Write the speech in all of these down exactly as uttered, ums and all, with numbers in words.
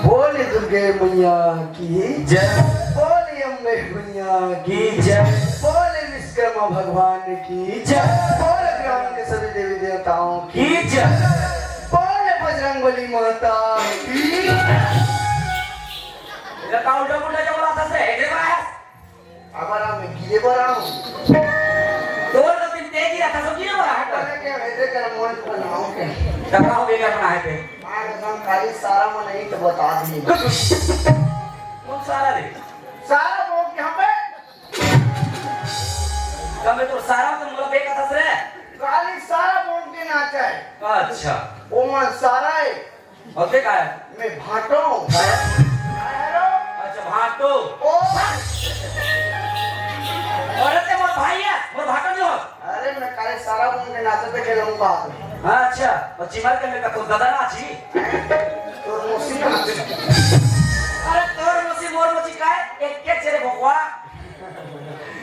बोले दुर्गे मैया की जय। बोले अम्बे मैया की जय। बोले विश्वकर्मा भगवान की जय। बोले ग्राम के सभी देवी देवताओं की जय। बोले बजरंग बली माता की। ये का उल्टा पुल्टा जब बोला था से, हे देवा। अब आराम में गिरे पर आऊं। तोर तो दिन तेजी क्या था, समझी ना, बोला है। अरे, क्या है, देख, कर मोहन को बनाओ के। तब का हो गया, अपना है पे? मार कसम, खाली सारा मन नहीं तो बता दी। कौन सारा रे? सारा बोल के हमें। कब मैं तो सारा तो मोला बेका था रे। खाली सारा बोल के नाचा है। अच्छा। वो मन सारा है। और के का है? मैं भाटो हूँ। अच्छा, भाटो। ओ। अरे, ते मोर भाई है, मोर भाटो नहीं हो। अरे, मैं काले सारा मुंह में नाचते खेलूंगा। हाँ, अच्छा, और चिमर के मैं कतो दादा नाची। तोर मौसी नाची। अरे, तोर मौसी, मोर मौसी का है? एक के चेरे भगवा।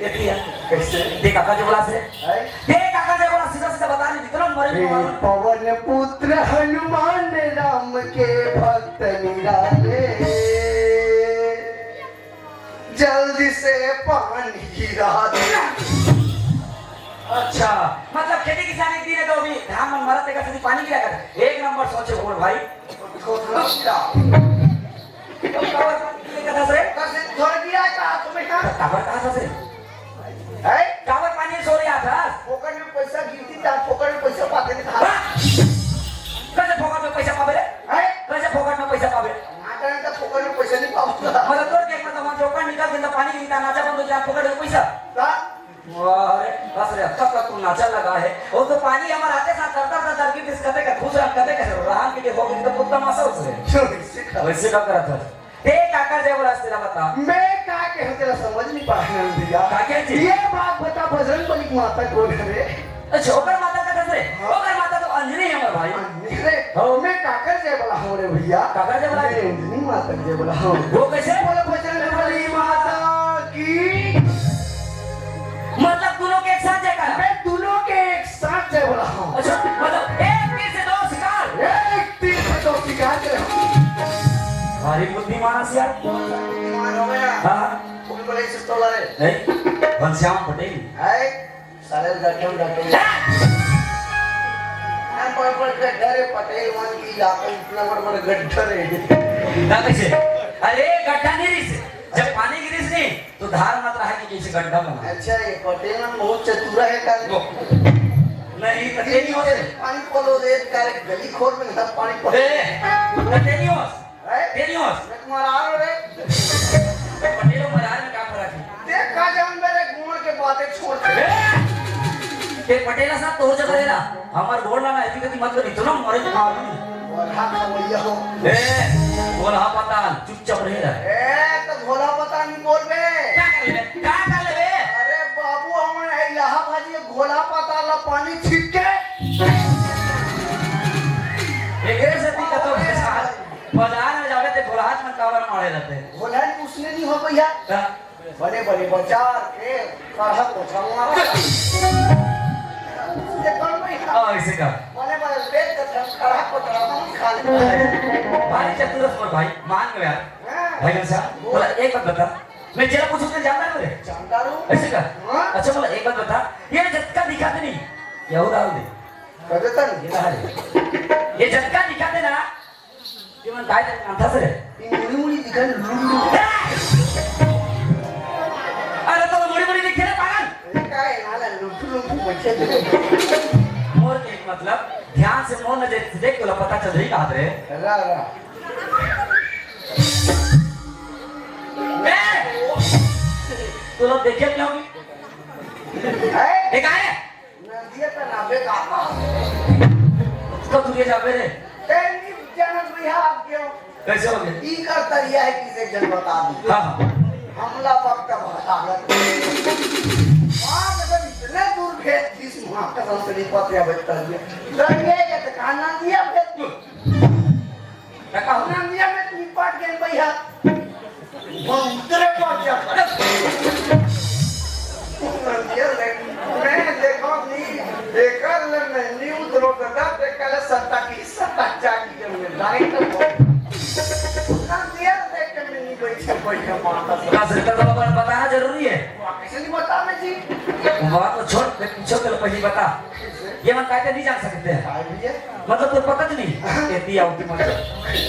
ये किया? कैसे? देख, काका जी बोला से। हैं? देख, काका जी बोला, सीधा सीधा बता नहीं, जितना मरे ए, मारो। पवन पुत्र हनुमान राम के भक्त निराले, जल्दी से पानी गिरा दे। अच्छा, मतलब खेती किसानी के दिन है तो अभी धान मन मरत तेकर सेती पानी गिरा कर। एक नंबर सोचे बोल भाई। थोड़ा गिरा। तो काबर पानी गिरा कर से? बस थोड़ा गिरा का तुम्हें का? तो काबर कहा था से? हैं? काबर पानी सो रहा था? फोकट में पैसा गिरती था, फोकट में पैसा पाते नहीं था। हाँ? कैसे फोकट में पैसा पावे रे? हैं? कैसे फोकट में पैसा पावे? नाचा नहीं तो फोकट में पैसा नहीं पाऊंगा। मतलब तोर के मतलब हम चौका निकाल के पानी गिरता, नाचा बंद हो जाए, फोकट में पैसा। का? अरे, बस रे, अब तक तक तू नाचा लगा है। वो तो पानी हमारे आते साथ तरतर तरतर की किस कते का खुश रहा, कते का रो रहा, कि देखो, कि तो बहुत तमाशा उसने। चलो, इससे खा। वैसे का करा था? ते काकर जय बोला तेरा बता। मैं का के हम तेरा समझ नहीं पा रहा हूँ भैया। का के जी? ये बात बता, बजरंग बली की माता कौन है रे? अच्छा, ओकर माता का दस रे। हाँ। ओकर माता तो अंजनी है हमारे भाई। अंजनी रे? हाँ। मैं काकर जय बोला हूँ रे भैया। काकर जय बोला? मैं अंजनी माता जय बोला हूँ। वो कैसे? बोलो बजरंग बली माता की। मतलब दोनों के एक साथ जयकारा? मैं दोनों के एक साथ जय बोला हूँ। अच्छा, मतलब एक तीर से दो शिकार। एक तीर से दो शिकार जय हो। भारी बुद्धिमान है यार। बुद्धिमान हो गया। हाँ। फुल बड़े से तोला रे। नहीं, घनश्याम पटेल। है? साले गड्ढम गड्ढम। मैं कोई पर गड्ढा रे, पटेल वन की इलाका इतना बड़ा बड़ा गड्ढा रे। ना कैसे? अरे गड्ढा नहीं रिस, जब पानी गिरिस नहीं तो धार मत रहा कि कैसे गड्ढा बना। अच्छा, ये पटेल मन बहुत चतुरा है का? वो। नहीं, पटेल नहीं होते। पानी पलो रे, तारे गली खोर में ना पानी पलो। ए, पटेल नहीं हो। हैं? तेरी होश। मैं तुम्हारा आ रहा रे। पटेल और मरार में क्या फर्क है? देख का जाऊं मेरे गुण के बातें छोड़ के। ए! ते पटेल साहब तो हो जगह रहा। हमार गोड़ ना ऐसी गति मत करी, इतना मरे मार। गोलहा खवैया हो। ए, गोलहा पता, चुपचाप रह रहा। ए, तो गोलहा पता नहीं बोल बे। क्या कर ले? क्या कर ले बे? अरे बाबू, हम है यहाँ भाजी गोलहा पता ला पानी छिट के। एक ऐसे भी कतो फंसा। बाजार में जावे ते भोलहाट में काबर मारे रहते हैं। भोलहाट उसने नहीं हो भैया। हाँ। बड़े बड़े बाजार के कढ़ा को छलवा। ये कौन भाई? हाँ, इसे का। बड़े बड़े पेट का खड़ा को खड़ा हम खा लेते हैं। भाई चतुरस पर भाई, मान गया। हाँ। भाई साहब, बोल। बोला, एक बात बता। मैं जरा कुछ उसने जानता नहीं रे। जानता हूँ। ऐसे का? हाँ। अच्छा, बोला, एक बात बता। ये जतका दिखाते नहीं, यहू डाल दे। कर देता नहीं। ये डाल दे। ये जतका दिखाते ना, ये मन काय तक कांथा से रे? ये मुड़ी मुड़ी दिखा लुल्लू। अरे तो मुड़ी मुड़ी दिखे रे पागल। ये काय नाला लुल्लू लुल्लू बच्चे दे। मोर के मतलब ध्यान से मोर नजर से देख तोला पता चल रही बात रे। रा, रा। ए! तोला देखे क्यों? है? ये काय है? नदिया त नाबे का बा। तो तुझे जाबे रे। तेरी जनक भैया आप क्यों? कैसे हो गए? ई कर तरिया है किसे जन बता दी। हाँ, हाँ। हमला वक्त बता दे। वहाँ से जब इतने दूर भेज दिस, वहाँ कसम से नहीं पतिया भेज कर दिया। तरिया के तो कहा नदिया भेज दी। काका हो? नंदिया में निपट गए भैया। वो उतरे पर जा। नंदिया ले, मैं देखो नहीं, एकर ले मैं नहीं उतरो तो दस देख के ले सत्ता की, सत्ता जागी के मैं लाइन तो बोल। नंदिया देख के मैं नहीं बैठे, बैठे माता से। का सिस्टर को अपन बताना जरूरी है? वो कैसे नहीं बताना जी? बात तो छोड़, मैं पूछो तो पहली बता। ये मन कायदे नहीं जान सकते हैं। काय भैया? मतलब तो पता नहीं। एती आवती मतलब।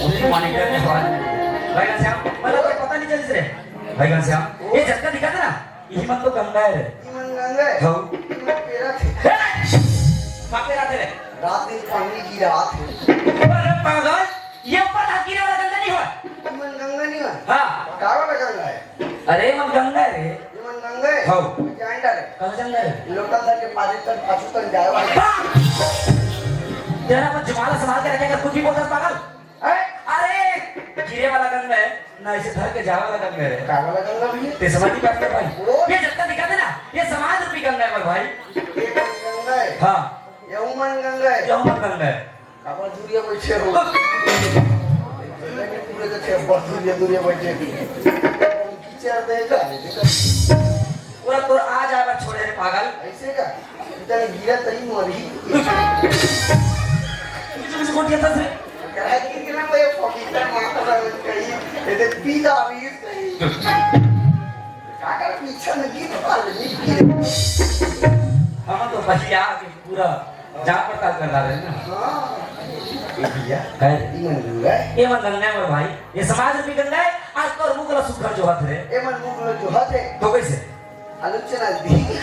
उनकी माने क्या है बात? भाई घनश्याम, मतलब तो पता नहीं चलिस रे। भाई घनश्याम, ये झटका दिखा था ना? यही मन तो गंगा है रे। ये मन गंगा गंगा हे। हाँ। ये पेरा थे। हे! का पेरा थे रे? रात दिन पानी गिरा थे। अरे पागल, ये ऊपर तक गिरे वाला गंगा नहीं होय। ये मन गंगा नहीं होय। हाँ। का वाला गंगा हे? अरे मन गंगा हे रे। ये मन गंगा हे। हाँ। जान डाले। कहाँ गंगा हे? लोटा धर के पानी तन पाछू तन जाए वाला। हाँ! तेरा अपन जुबान संभाल के रखेगा, कुछ भी बोलता है पागल। हैं? अरे, गिरे वाला गंगा हे, ना इसे धर के जाए वाला गंगा हे। का वाला गंगा भैया? ते समझ नहीं पाते भाई। वो ये जितना दिखाते ना, ये समाज रूपी गंगा हे, मेरे भाई। ये मन गंगा हे। हाँ। ये मन गंगा हे। ये मन गंगा हे। काबर दूरिया बैठे हो? पूरे तो थे, बहुत दूरिया, दूरिया बैठे। कीचड़ देगा। पूरा तोर आ जाए बस छोड़े रे पागल। ऐसे का? इतना गिरा तई मरी। किसी को दिया था से? कहा कि ना वो ये पवित्र माता रानी कही, ये तो पीता भी कही। काकर पीछे में गिर पा ले, गिर। हम तो भैया के पूरा जान पड़ताल कर रहे हैं ना। हाँ। ये भैया, है। ये मन गंगा हे। ये मन गंगा हे, मेरे भाई। ये समाज रूपी गंगा हे, आज तोर मुख ला सुग्घर जोहत रे। ये मन मुख ला जोहत हे। तो कैसे? आलोचना दी।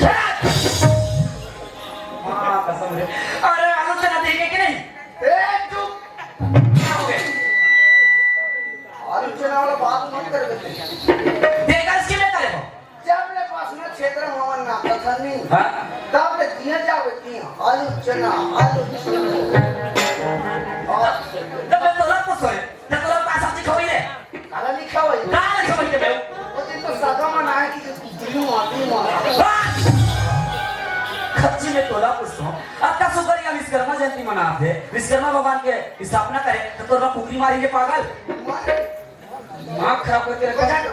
हाँ, कसम रे। अरे, आलोचना दी के नहीं? ए, चुप। क्या हो गया? आलोचना वाला बात मत कर बेटे। देखा इसकी मैं करे हो। जब ले पास में क्षेत्र में मन ना था नहीं। हाँ। तब ले दिया जावे दिया। आलोचना, आलोचना। और तब मैं तोला को सोए। ना तोला का सब्जी खवाई रे। काला नहीं खवाई। काला खवाई रे भाई। वो दिन तो सगा मनाया कि दिल्ली माती मारा। हाँ! खच्ची में तोला पूछता हूँ। अब तक सुकर या विश्वकर्मा जयंती मनात हे। विश्वकर्मा भगवान के स्थापना करे, तो तोर कुकरी मारी के पागल। मारे। दिमाग खराब करके रखा है।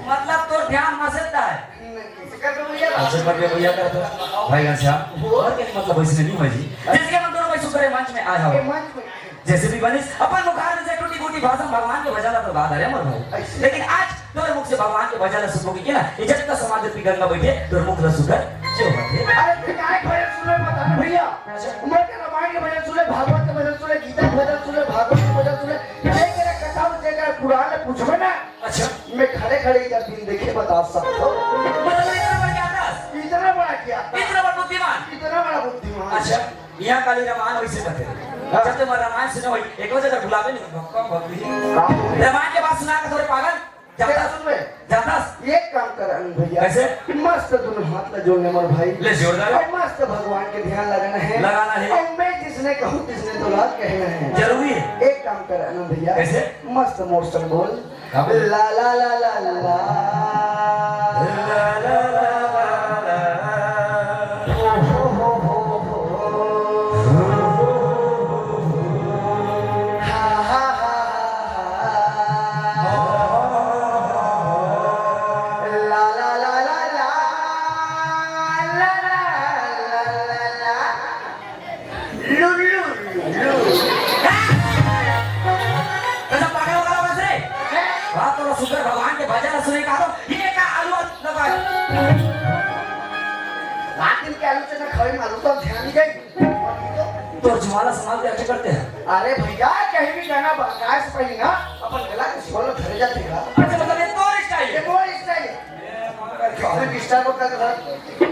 मतलब तोर ध्यान मसेता है। नहीं, किसी का तो भैया। अच्छा, कर दे भैया, कर दो। भाई घनश्याम, और क्या मतलब ऐसे नहीं हुआ जी? जैसे कि हम दोनों भाई सुकर मंच में आया हो। ये मंच में। जैसे भी बनिस, अपन मुखार में से टूटी फूटी भाषा में भगवान के भजन ला तो गा दे रे मोर भाई। ऐसे। लेकिन आज तोर मुख से भगवान के भजन ला सुनबो कि ना, ये जब तक समाज पे गंगा बैठे, तोर मुख ला सुधर, जो होते। अरे, विनायक भजन सुने बता ना भैया। अच्छा। मैं के रामायण के भजन सुने, भागवत के भजन सुने, गीता के भजन सुने, भागवत के भजन सुने, ये के कथा में जेकर पुराण में पूछबे ना। अच्छा। मैं खड़े खड़े इधर दिन देखे बता सकता हूँ। मतलब इतना बड़ा ज्ञाता? इतना बड़ा ज्ञाता। इतना बड़ा बुद्धिमान? इतना बड़ा बुद्धिमान। अच्छा। यहाँ काली रामायण वैसे कहते हैं। हाँ। जब तुम रामायण सुनो भाई, एक वजह से बुलावे नहीं, भक्कम भक्ति। रामायण के बाद सुना के थोड़े पागल, जाता सुन में। जाता। एक काम कर अनु भैया। कैसे? मस्त दोनों हाथ ला जोड़ने मोर भाई। ले जोरदार। और मस्त भगवान के ध्यान लगाना है। लगाना है। और मैं जिसने कहूँ, तिसने तो लाल कहना है। जरूरी है। एक काम कर अनु भैया। कैसे? मस्त मोर संग बोल। हाँ, बोल। ला, ला, ला, ला, ला। ला, ला, ला, ला, ला। ओ, हो, हो, हो, हो। हा, हा, हा, हा, हा। ला, ला, ला, ला, ला। ला, ला, ला, ला, ला। Lulu, Lulu. कैसा पागल वाला बस रे? वाह, तो सुंदर भगवान के भजन सुने का तो ये का आलू लगा। रात दिन के आलू चना खावे में आलू तो ध्यान नहीं जाए। तो जुमाला संभाल के रखे करते हैं। अरे भैया, कहीं भी गाना गाए से पहले ना अपन गला के स्वर धरे जाते हैं। अच्छा, मतलब ये तोर style ये है? मोर style है। अरे किस्ता को कर रहा।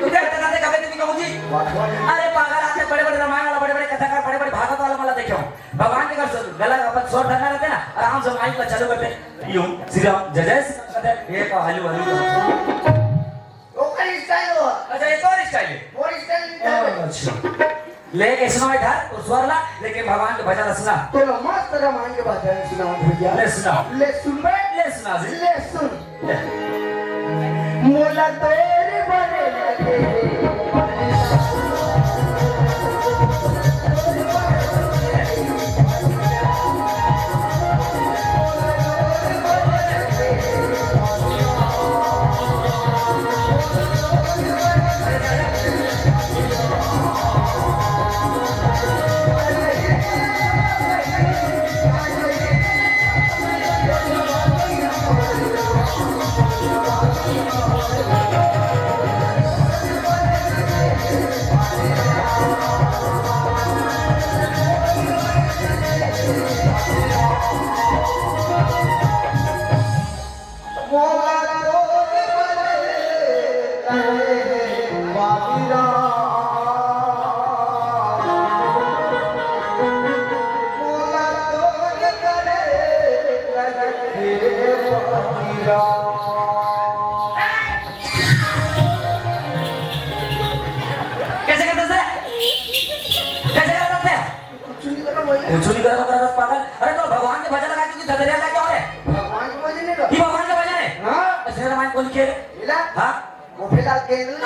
तू क्या करना था, कभी नहीं कहूँ जी। वाह, वाह। अरे पागल, आज बड़े-बड़े रामायण वाला, बड़े-बड़े कथाकार, बड़े-बड़े भागवत वाला मला देखे हो। भगवान के घर से गला अपन स्वर ढंगा रहते ना, आराम से माइक पर चालू करते। यूं, श्री राम, जय जय श्री राम करते, ये का हलू, हलू। ओकर style हो। अच्छा, ये तोर style है? मोर style नहीं था। अच्छा। ले, ऐसनो इधर, तो स्वर ला, लेकिन भगवान के भजन सुना। तो लो, मस्त रामायण के भजन सुनाओ भैया। ले सुनाओ। ले सुन बे। ले सुना जी। ले सुन। ले। मोला तोर बने लगे। तेरा क्या हो रे? भगवान के भजन नहीं कर। ये भगवान का भजन है? हाँ। अच्छा, रामायण कौन लिखे रे? मिला? हाँ। गोपीलाल के नहीं।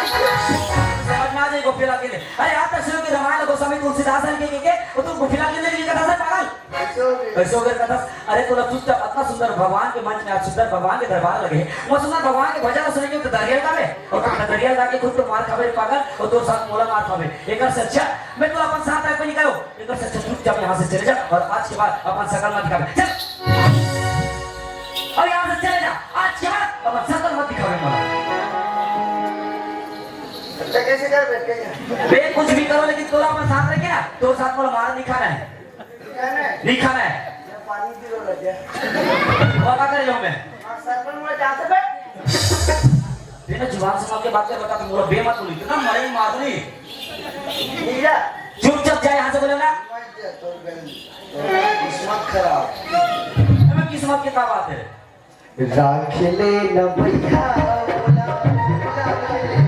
समझ में आ जाए, गोपीलाल के लिए। अरे, आज तक सुनो कि रामायण गोस्वामी तुलसीदास ने के, के, के, वो तुम गोपीलाल के लिए लिखा था, सर, पागल? कैसे हो गए? कैसे हो गए, कथा? अरे, तोला चुपचाप, इतना सुंदर भगवान के मंच में आज सुंदर भगवान के दरबार लगे है। वो सुंदर भगवान के भजन सुने के तो दरिया का में, और तू दरिया जाके खुद तो मार खावे रे पागल, और तोर साथ मोला मार खावे। एक से अच्छा, मैं तो अपन साथ आके नहीं करो। एकर से अच्छा चुपचाप यहाँ से चले जा और आज के बाद अपन शकल मत दिखावे। चल। और यहाँ से चले जा। आज के बाद अपन शकल मत दिखावे मोला। अच्छा, कैसे कर बैठ के? बे, कुछ भी करो, लेकिन तोला अपन साथ रखे ना, तोर साथ मोला मारा नहीं खाना है। क्या है? नहीं खाना है। मैं पानी पी लो लग गया। वो क्या कर रहे हो मैं? हाँ, सर पर मैं जाते बे। बिना जुबान संभाल के बात कर, बता, तुम बे मत बोली, इतना मरे मारूंगी। नीला। चुपचाप जा यहाँ से, बोला ना। मत जा, तो गंदी। तो किस्मत खराब। अबे किस्मत की क्या बात है? राख ले न भैया, बोला, राख ले।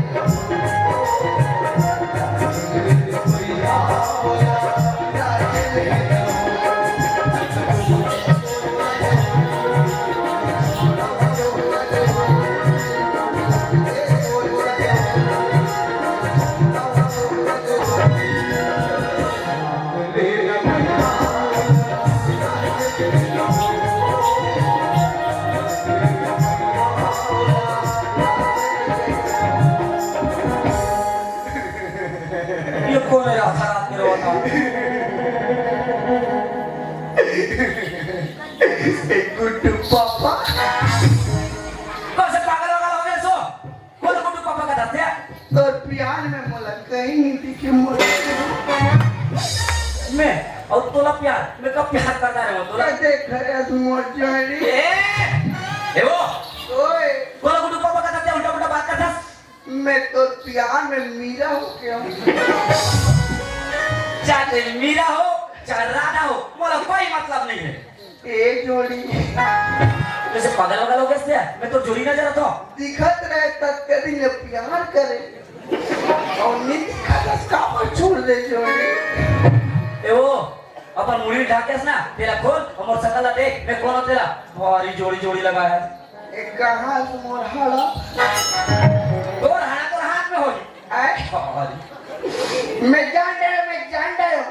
ये कौन है आधा रात में रोता? एक गुड्डू पापा। कौन से पागल वागल हो गए सो? कौन गुड्डू पापा का दस है? तोर प्यार में मोला कहीं नहीं दिखे मोर। मैं और तोला प्यार, मैं कब प्यार करता रहे तोला? देख रे मोर जोड़ी। ए, ए वो। ओए। कौन गुड्डू पापा का दस है? उल्टा उल्टा बात करता। मैं तो प्यार में मीरा हो गया हूँ। चाहे मीरा हो, चाहे राधा हो, मोला कोई मतलब नहीं है। ए जोड़ी। जैसे पागल वागल हो गया इसलिए मैं तो जोड़ी ना जरा तो। दिखत रहे तब कभी न प्यार करे। और नहीं दिखत का पर छोड़ दे जोड़ी। ए वो, अपन मुड़ी ढाकेस ना, तेरा खोल, हमर सकल ला देख, मैं कौन हूँ तेरा? भारी जोड़ी जोड़ी लगा है। ए, कहाँ से मोर हाड़ा? तोर हाड़ा तोर हाथ में होई। आय? भारी। मैं जान डायो, मैं जान डायो।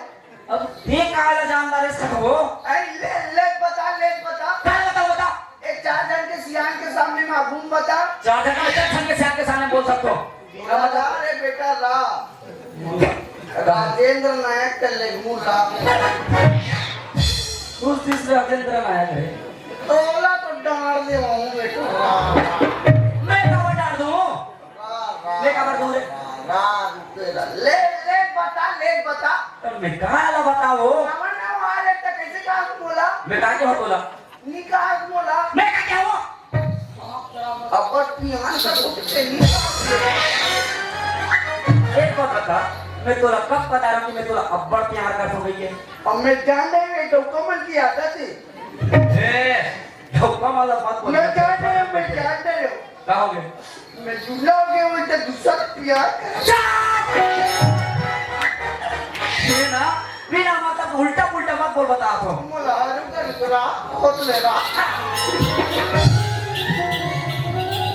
अब ते काला जानदार है सब वो? आय, ले, ले बता, ले बता। काय बताओ, बता। ए, चार जन के सियान के सामने में घूम बता। चार जन के, चार जन के सियान के सामने बोल सकते हो। राजा रे बेटा रा। राजेंद्र नायक के लेगमू रा। उस दिन से राजेंद्र नायक है। तोला तो डांड़ दे हूँ बेटा रा। मैं काबर डांड़ दूँ? रा, रा, मैं काबर दूँ रे? रा, रा, रुके रा। ले, ले बता, ले बता। तो मैं काला बताओ? नमन ना वाले तो कैसे काम बोला? मैं का क्या बोला? निकाल बोला। मैं का क्या हुआ? अब्बड़ पियान का घुट के निकाल। एक बात बता, मैं तोला कब बता रहा हूँ कि मैं तोला अब्बड़ प्यार करता हूँ भैया? अब मैं जान रही हूँ, ये डौका मन की आदत है। ए, डौका वाला बात बोल। मैं जान रही हूँ, मैं जान रही हूँ। का हो गया? मैं जुल्ला हो गया, वो तो दूसरा प्यार। ये ना, बिना मतलब उल्टा पुल्टा मत बोल, बता तो। मोला रुक, रुक, रुक, खोद ले रहा।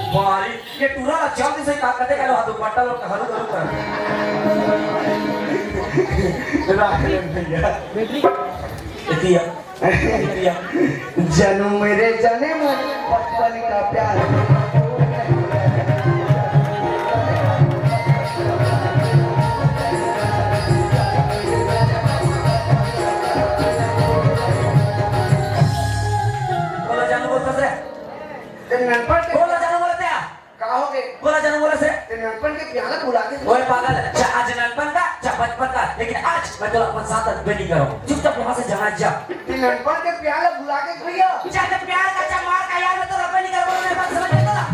भारी, ये टूरा ला जल्दी से का कते का लो, हाथ दुपट्टा लो, हरू, हरू कर। राख ले भैया। इतिया। जन्म मेरे जन्म बचपन का प्यार। बोला जानू बोलता से। ते ननपन के बोला जानू बोलते हैं। का हो गए? बोला जानू बोला से। ते ननपन के प्याला भुला के ओए पागल, चा-, आज ननपन का, चा बचपन का, लेकिन आज मैं तोला अपन साथ अब नहीं करूँ। चुपचाप यहाँ से जाना जा। ते ननपन के प्याला भुला के भैया। चा ते प्यार का, चा मार का यार, मैं तोला अब नहीं करूँ, मेरे बात समझ में तोला।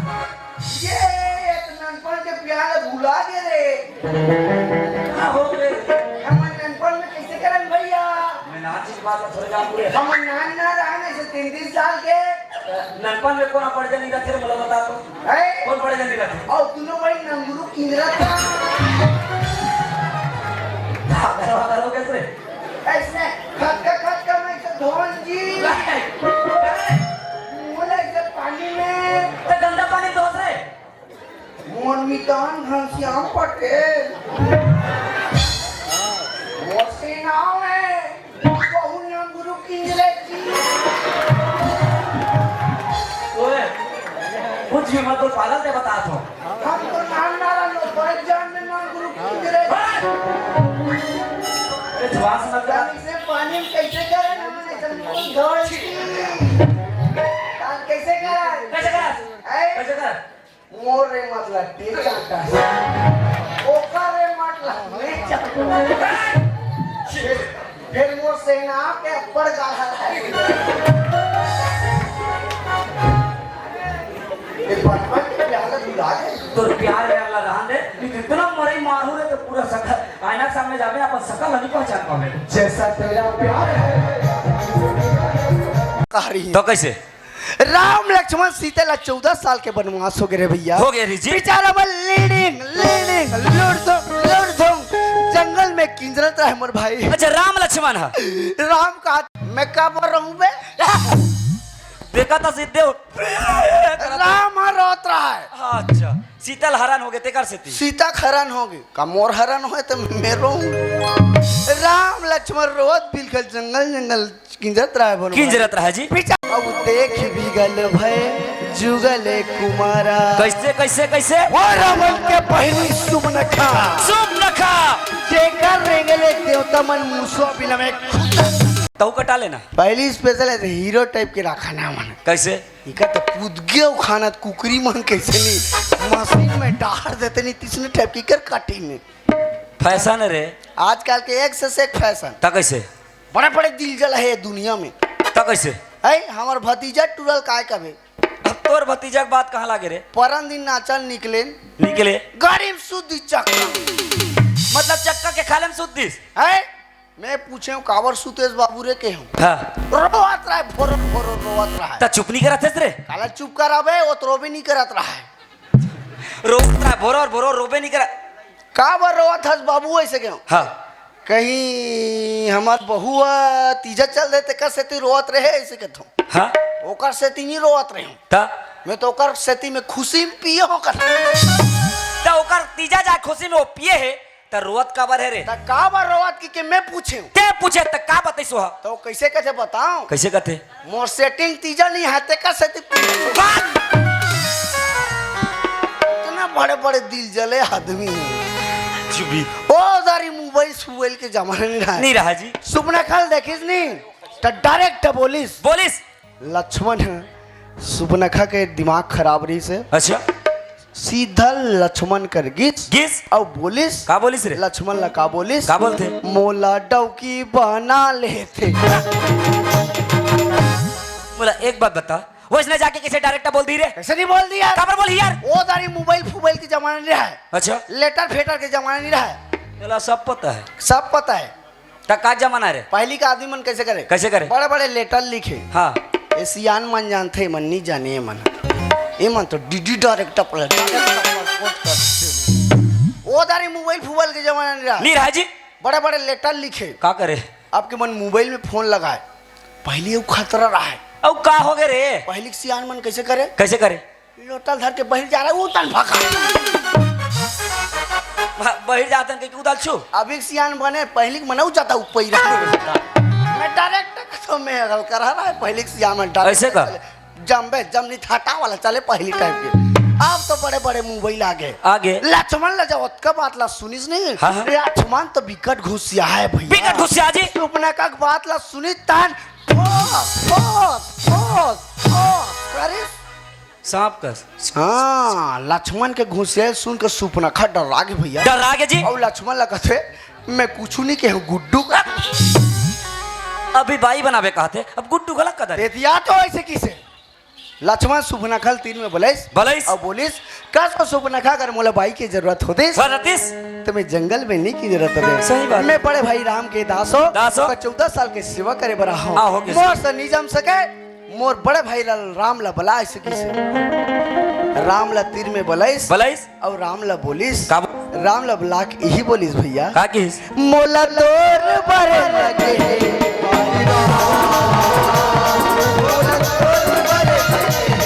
ये, ये तो ननपन के प्याला भुला के रे। का हो गए? हमर ननपन में कैसे करन भैया? मैं नाच की बात थोड़ी जान पूरे। हमर नान ना रहने से तीन तीन साल के। ननपन में कौन पड़ जाने का, तेरे बोला बता तो। हैं? कौन पड़े जल्दी करते? और दोनों भाई नंगरू किंजरा था। भागल, भागल हो गए थे। ऐसे खटका, खटका में से धोन जी। नहीं, अरे, मितान घनश्याम पटेल। मोर से नाम है बहु नंगरू किंजरे जी। ओए, कुछ भी मत बोल, पागल, ते बता तो। हम तो नाम ना रहो, पर जान में नंगरू किंजरे। ए, श्वास मत कर। पानी से, पानी में कैसे करे? हमने सब धोई। काल कैसे करे? कैसे करे? ऐ? कैसे करे? मोर रे मतलब टे चाटा। ओकर रे मतलब मैं चाटा। फिर मोर सेना के ऊपर गाला है। ये बचपन के प्यार ला भुला गए। तोर प्यार व्यार ला रहन दे। ये कितना मरई मारू रे तो पूरा सकल आईना के सामने जाबे अपन सकल ला नहीं पहचान पावे। जैसा तेरा प्यार है। कह रही है। तो कैसे? राम लक्ष्मण सीता ला चौदह साल के वनवास हो गए रे भैया। हो गए रे जी। बेचारा मन लेडिंग, लेडिंग, लुड़धुम, लुड़धुम, जंगल में किंजरत रहे मोर भाई। अच्छा, राम लक्ष्मण है। राम का मैं का बोल रहा हूँ बे? देखा था सीधे हो। राम हर रोत रहा है। अच्छा, सीता ल हरण हो गए, तेकर सेती। सीता हरण हो गए, का मोर हरण होए तो मैं रोऊं? राम लक्ष्मण रोत बिलखत जंगल, जंगल किंजरत रहे बोलो। किंजरत रहे जी। पीछा अब देख बिगल भय जुगल कुमारा। कैसे, कैसे, कैसे? वो रावण के पहली सुपनखा। सुपनखा। जेकर रेंगले देवता मन मूसो बिलमे खुदा। तऊ कटा लेना। पहली स्पेशल है तो हीरो टाइप के रखा ना मन। कैसे? इका तो कूद गए खाना कुकरी मन कैसे नहीं मशीन में डाल देते नहीं तीसने टाइप की कर काटी नहीं। फैशन रे। आजकल के एक से, से एक फैशन। ता कैसे? बड़े बड़े दिल जल है दुनिया में। ता कैसे? है हमार भतीजा टूरल काय कबे? अब तोर भतीजा के बात कहाँ लागे रे? परन दिन नाचल निकले। निकले। गाड़ी में सुध दिस चक्का। मतलब चक्का के खाले में सुध दिस? है? मैं पूछे हूँ काबर सुतेश बाबू रे के हूँ। हाँ। रोवत रहे भोर भोर रोवत रहे। ता चुप नहीं करत हस रे? काला चुप कराबे वो तो रोबे नहीं करत रहे। रोवत रहे भोर भोर रोबे नहीं करत। काबर रोवत हस बाबू ऐसे के हूँ? हाँ। कहीं हमार बहुआ तीजा चल देते कर सेती रोवत रहे ऐसे के थो। हाँ। ओकर सेती नहीं रोवत रहे हूँ। ता? मैं तो ओकर सेती में खुशी में पिए हो कर। ता ओकर तीजा जा खुशी में वो पिए है। त रोवत काबर है रे? त काबर रोवत कि के मैं पूछे हूँ। ते पूछे त का बतैसो ह? तो कैसे कैसे बताओ? कैसे कथे? मोर सेटिंग तीजा नहीं है ते का सेती पूछे। बात। इतना बड़े बड़े दिल जले आदमी है। चुपी। ओ दारी मोबाइल सोबाइल के जमाना नहीं रहा। नहीं रहा जी। सुपनखा ल देखिस नहीं त डायरेक्ट बोलिस। बोलिस। लक्ष्मण ह सुपनखा के दिमाग खराब रहिस हे। अच्छा। सीधा लक्ष्मण कर गिस। गिस? अउ बोलिस। का बोलिस रे? लक्ष्मण ला का बोलिस? का बोलथे? मोला डौकी बना लेथे। बोला, एक बात बता, वइसने जाके कइसे डायरेक्ट बोल दी रे? कइसे नहीं बोल दिया? काबर बोलही यार? ओ दारी मोबाइल फोबाइल के जमाना नहीं रहा है। अच्छा। लेटर फेटर के जमाना नहीं रहा है। चला, सब पता है। सब पता है। त का जमाना रे? पहिली के आदमी मन कइसे करे? कइसे करे? बड़े-बड़े लेटर लिखे। हाँ। ए सियान मन जानथे, ए मन नी जाने, ए मन। ए मन तो डीडी डायरेक्ट पर, डायरेक्ट पर कोट कर। ओ दारी मोबाइल फोबाइल के जमाना नहीं रहा। नहीं रहा जी। बड़े-बड़े लेटर लिखे। का करे? अब के मन मोबाइल में फोन लगाए। पहिली अउ खतरा रहा है। अउ का हो गए रे? पहिली के सियान मन कइसे करे? कइसे करे? लोटा धर के बहिर जा रहा है, उतन भका। ब-, बहिर जातन के उदल छु। अभी सियान बने, पहिली के मनऊ जाता ऊपर ही रहा। मैं डायरेक्ट तो मैं अगल कर रहा है, पहिली के सियान में डायरेक्ट ऐसे का? चले। जम्बे, जमनी थाटा वाला चले पहिली टाइप के। अब तो बड़े-बड़े मोबाइल आ गए। आ गए। लक्ष्मण ला जाओ, ओतका बात ला सुनिस नहीं? हाँ, हाँ। लक्ष्मण तो बिकट घुसिया है भैया। बिकट घुसिया जी। सुपनखा के बात ला सुनिस तन। फोस, फोस, फोस, फोस। करिस। सांप कस। हाँ, लक्ष्मण के घुसियाई सुन के सुपनखा डर्रा गे भैया। डर्रा गे जी। अउ लक्ष्मण ला कथे, "मैं कुछु नहीं केहूँ गुड्डू।" अभी बाई बनाबे कहथे, अब गुड्डू घला कदर। दे दिया तो ऐसे किसे? लक्ष्मण सुपनखा ल तीर में बलइस। बलइस। अउ बोलिस, "कस ओ सुपनखा अगर मोला बाई के जरूरत होतिस, होतिस। त मैं जंगल में नहीं की जरूरत होतिस। सही बात। मैं बड़े भाई राम के दास हो, दास हो। ओकर चौदह साल के सेवा करे बर आहो। आहो के मोर से नहीं जम सके।" मोर बड़े भाई ला राम ला बला ऐसे किसे। राम ला तीर में बलइस। बलइस। अउ राम ला बोलिस। का बो-, राम ला बला के यही बोलिस भैया। का किस? मोला तोर बर लगे हे। मोला तोर बर लगे हे।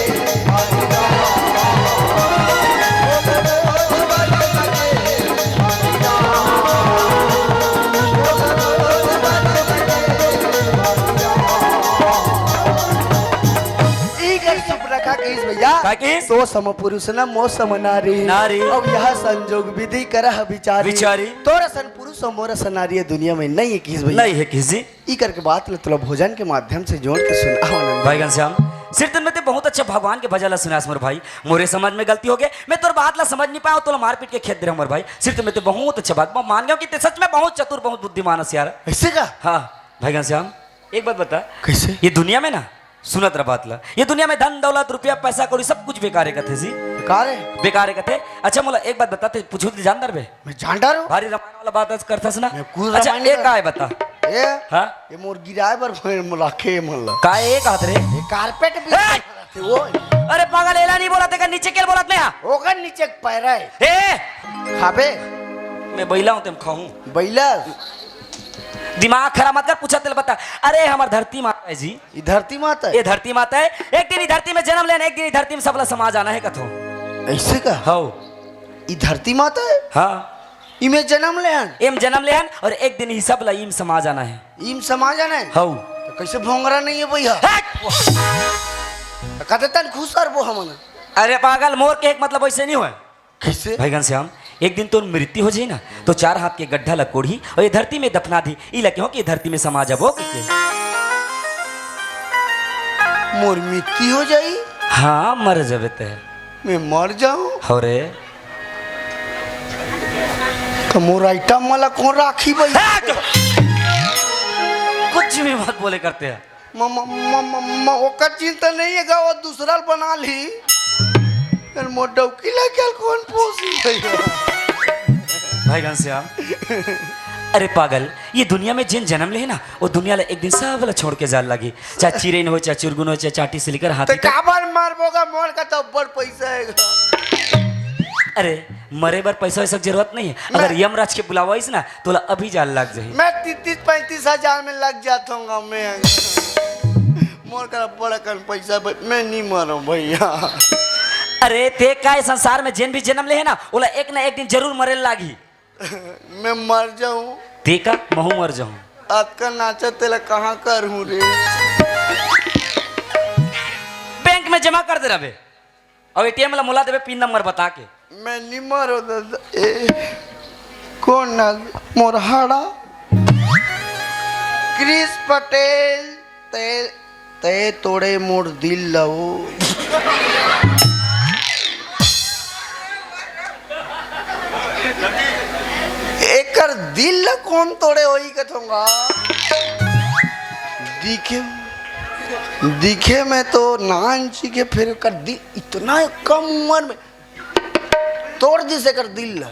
कहिस भैया, का कहिस? "तो सम पुरुष न मो सम नारी।" नारी। अब यह संजोग विधि करह विचारी। विचारी। तोर असन पुरुष अउ मोर असन नारी ये दुनिया में नहीं है कहिस भैया। नहीं है कहिस जी। ई करके बात ल तोला भोजन के माध्यम से जोड़ के सुनाहूं आनंद। भाई घनश्याम, सिरतन में ते बहुत अच्छा भगवान के भजन ला सुनास मोर भाई। मोरे समझ में गलती हो गए, मैं तोर बात ला समझ नहीं पाया, तोला मारपीट के खेद दे रहा हूं मोर भाई। सिरतन में ते बहुत अच्छा बात, मैं मान गया हूं कि ते सच में बहुत चतुर, बहुत बुद्धिमान है यार। ऐसे का? हाँ भाई घनश्याम, एक बात बता। कैसे? ये दुनिया में ना, सुनत रह बात ला, ये दुनिया में धन दौलत रुपया पैसा कौड़ी सब कुछ बेकार है कथे जी। बेकार है? बेकार है कथे। अच्छा मोला एक बात बता, ते पूछू तो जान दरबे? मैं जान डारो। भारी रामायण वाला बात आज करथस ना। मैं कुछ अच्छा, रामायण ये नहीं का है बता? ए, हाँ? ये मोर गिराए बर मोला के मन ला। का एक हाथ रे? ये कारपेट भी ए! वो। अरे पागल, एला नहीं बोलत, एकर नीचे के ल बोलत मैं, हाँ। ओकर नीचे के पैर है। ए! खाबे? मैं बैला हूँ, तेम खाहूँ। बैला? दिमाग खराब मत कर, पूछा तेल बता। अरे हमर धरती माता है जी। ई धरती माता है? ये धरती माता है। एक दिन ई धरती में जन्म लेन, एक दिन ई धरती में सबला समा जाना है कथो। ऐसे का? हौ। ई धरती माता है? हाँ। इमे जन्म लेन? एम जन्म लेन और एक दिन ही सबला इम समा जाना है। इम समा जाना है? हौ। तो कैसे भोंगरा नहीं है भैया? हट! तो कहते तन खुश सर वो हमन। अरे पागल, मोर के एक मतलब ऐसे नहीं होय। कैसे? भाई घनश्याम, एक दिन तोर मृत्यु हो जाही ना, तो चार हाथ के गड्ढा ला कोड़ही और ये धरती में दफना दी, ई ला कहो कि ये धरती में समा जाबो कहिके। मोर मृत्यु हो जाही? हाँ, मर जाबे ते। मैं मर जाऊं? हो रे। तो मोर आइटम वाला कौन राखी भाई? हट! कुछ भी मत बोले करते हैं। म-, म-, म-, म-, म-, ओकर चिंता नहीं है गा, वो दूसरा ल बना ली। फिर मोर डौकी लग गया, कौन पोसी भैया? भाई घनश्याम, अरे पागल, ये दुनिया में जिन जन्म ले ना, वो दुनिया ला एक दिन सब ला छोड़ के जाल लागी। चाहे चिरैन हो, चाहे चुरगुन हो, चाहे चांटी से लेकर हाथी तो तक। काबर मारबो गा, मोर का तो बड़ पैसा है गा। अरे, मरे बर पैसा वैसा के जरूरत नहीं है। अगर मैं यमराज के बुलावा आइस ना, तोला अभी जाल लग जाही। मैं तीस तीस पैंतीस हजार में लग जात हूँ मैं। मोर करा बड़ा कन पैसा ब-, मैं नहीं मरूं भैया। अरे, ते का ए संसार में जेन भी जन्म ले है ना, ओला एक ना एक दिन जरूर मरे लागही। मैं मर जाऊं। ते का, महू मर जाऊं। अतका नाचा तेला कहाँ करहूं रे? बैंक में जमा कर दे रहे। अउ एटीएम ला मोला देबे पिन नंबर बता के। मैं निमर हो दादा। ए, कौन ना मोर हाड़ा? क्रिस पटेल, ते, ते तोड़े मोर दिल ला वो। एकर दिल ला कौन तोड़े होई कथोंगा? दिखे, दिखे में तो नान जी के फिर कर दिल इतना कम उम्र में तोड़ दिस एकर दिल ला।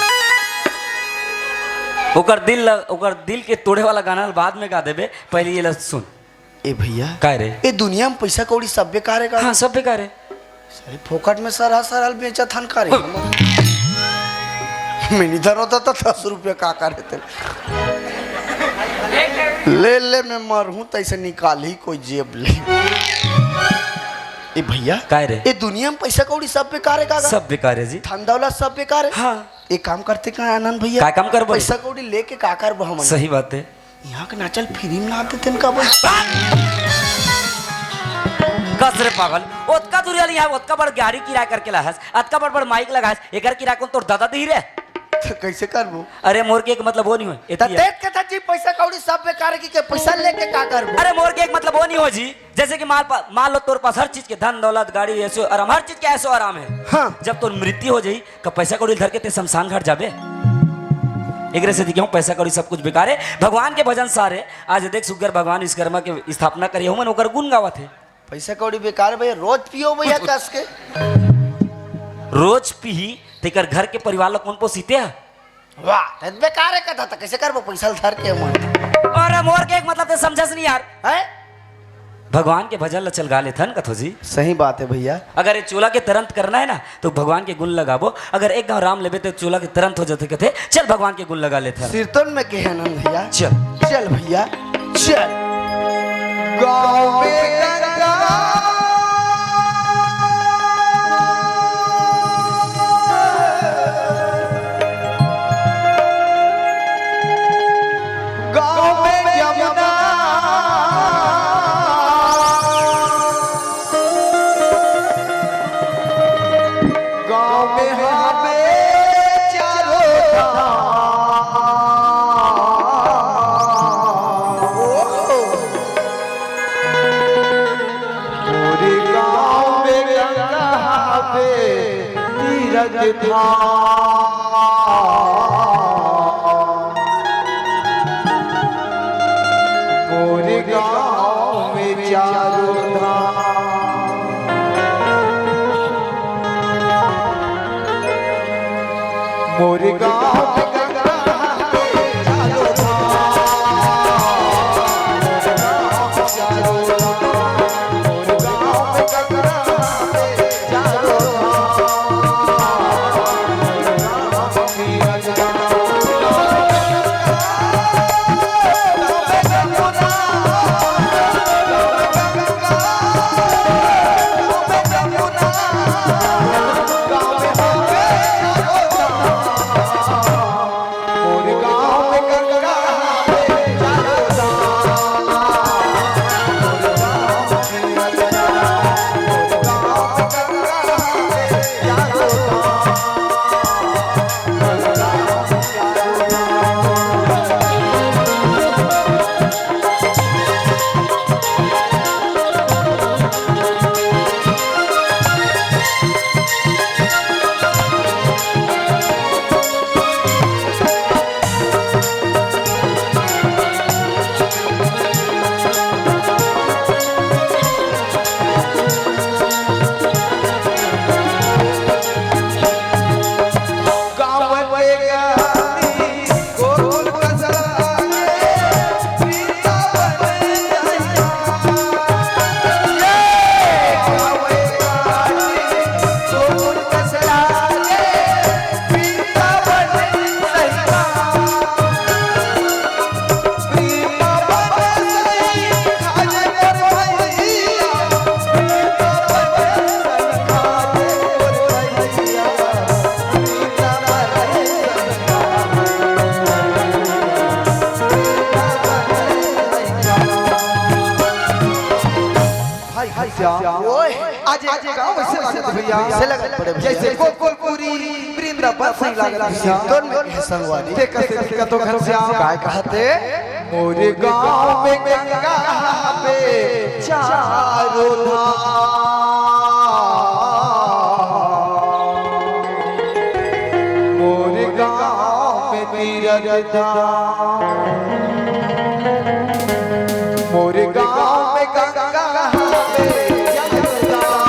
ओकर दिल ला, ओकर दिल के तोड़े वाला गाना ला बाद में गा देबे, पहले ये ला सुन। ए भैया, काय रे? ए दुनिया में पैसा कौड़ी सब बेकार है का? हाँ, सब बेकार है। सारे फोकट में सरहा सरहा ल बेचत हन का रे? मैं नहीं धरो था, तो दस रुपया का करे थे। ले ले, मैं मरहूं तैसे निकाल ही कोई जेब ले। ए भैया, काय रे? ए दुनिया में पैसा कौड़ी सब बेकार है का? सब बेकार है जी। धन दौलत सब बेकार है। हाँ। एक काम करते का आनंद भैया? का काम करबो? पैसा कौड़ी लेके का करबो हमन? सही बात है। यहाँ के नाचल फिल्म ना आते तेन का बोल। कस रे पागल, ओतका दूरिया ले यहाँ ओतका बड़ गाड़ी किराया करके लाहस, अतका बड़ बड़ माइक लगास, एकर किराया कौन तोर दादा दी रे? तो कैसे करबो? अरे मोर के एक मतलब वो नहीं होय, त एतिया। देख के था जी पैसा कौड़ी सब बेकार की के पैसा लेके का करबो? अरे मोर के एक मतलब वो नहीं हो जी, जैसे कि मान पा-, मान लो तोर पास हर चीज के धन दौलत गाड़ी ऐसो आराम, हर चीज के ऐसो आराम है। हाँ। जब तोर मृत्यु हो जाही, का पैसा कौड़ी धर के ते शमशान घाट जाबे? एकरे सेती कहूं पैसा कौड़ी सब कुछ बेकार है। भगवान के भजन सार है। आज देख सुग्घर भगवान विश्वकर्मा के स्थापना करे हो मन ओकर गुण गावत है। पैसा कौड़ी बेकार है भैया, रोज पियो भैया कस के। रोज पीही तेकर घर के परिवार ला कौन पोसीते है? वाह, त बेकार है कथा, त कैसे करबो पैसा ल धर के मन? अरे मोर के एक मतलब ते समझस नहीं यार। हैं? भगवान के भजन ल चल गा लेथन कथो जी। सही बात है भैया। अगर ये चोला के तरंत करना है ना, तो भगवान के गुण लगाबो। अगर एक गांव राम लेबे, तो चोला के तरंत हो जाथे कथे। चल भगवान के गुण लगा लेथन। सिरतोन में के है आनंद भैया। चल। चल भैया, चल। गाँव में गंगा, गाँव में जमुना, धाम। मोर गाँव में चारों धाम। मोर गाँव में गंगा नहावे चारों धाम। मोर गाँव में गंगा नहावे चारों धाम। भाई, भाई श्याम, ओए, आज एक गाँव ऐसे लागत भैया, ऐसे लागत बड़े भैया। जैसे गोकुलपुरी, वृंदावन सही लागत भैया। तोर में है संगवारी। ते कसे दिखत हो घनश्याम? काय कहते? मोर गाँव में गंगा बहे चारों धाम। मोर गाँव में तीरथ धाम। मोर गाँव में गंगा बहे चारों धाम।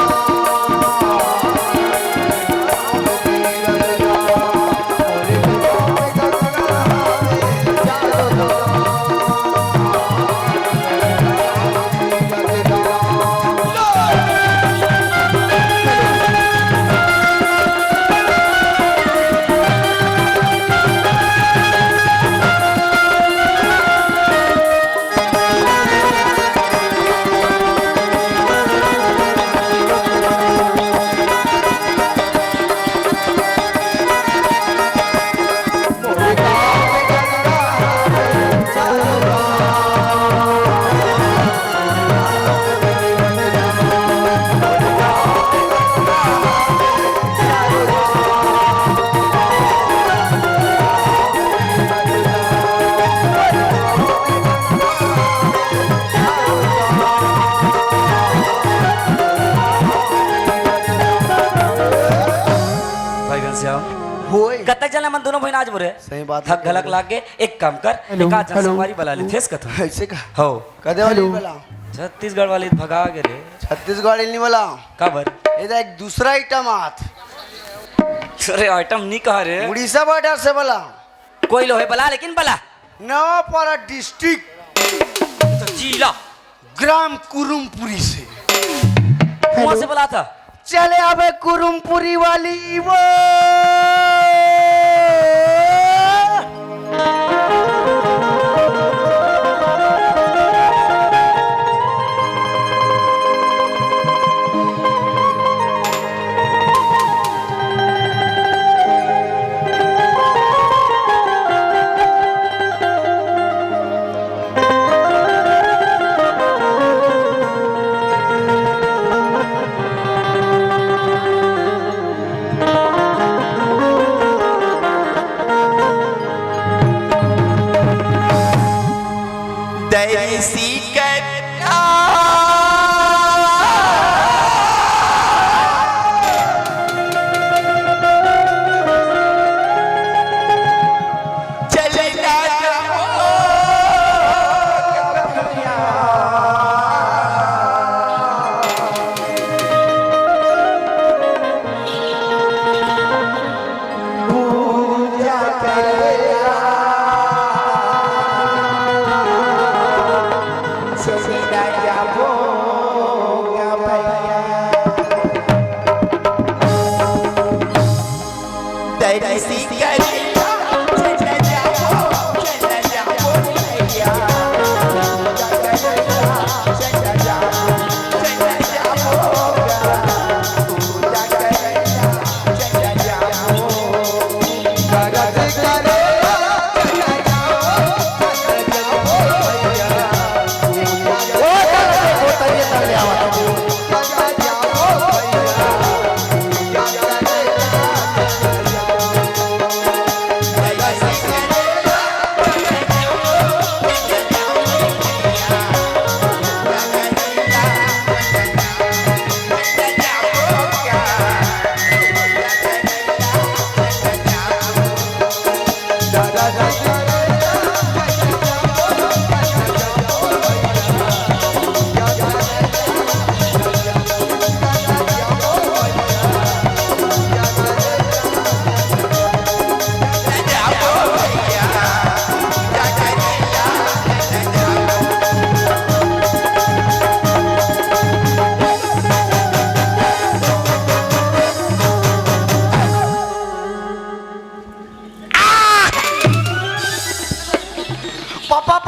भाई घनश्याम, होए। कतक झन ला मन दोनों भाई नाच बोले? सही बात थक है। घलक लाग गे, एक काम कर, हेलो, एक आध झन हेलो। संगवारी बला लेथेस कथों। ऐसे का? हो। कदे वाली हेलो। बला? छत्तीसगढ़ वाली भगा गे रे। छत्तीसगढ़ वाली नहीं बला। काबर? ये देख, दूसरा आइटम आत। अरे, आइटम नहीं कहा रे। उड़ीसा बॉर्डर से बला। कोई लोहे बला, लेकिन बला। नवापारा डिस्ट्रिक्ट। तो जिला। ग्राम कुरुमपुरी से। वहां से बला था। चले आबे कुरुमपुरी वाली वो।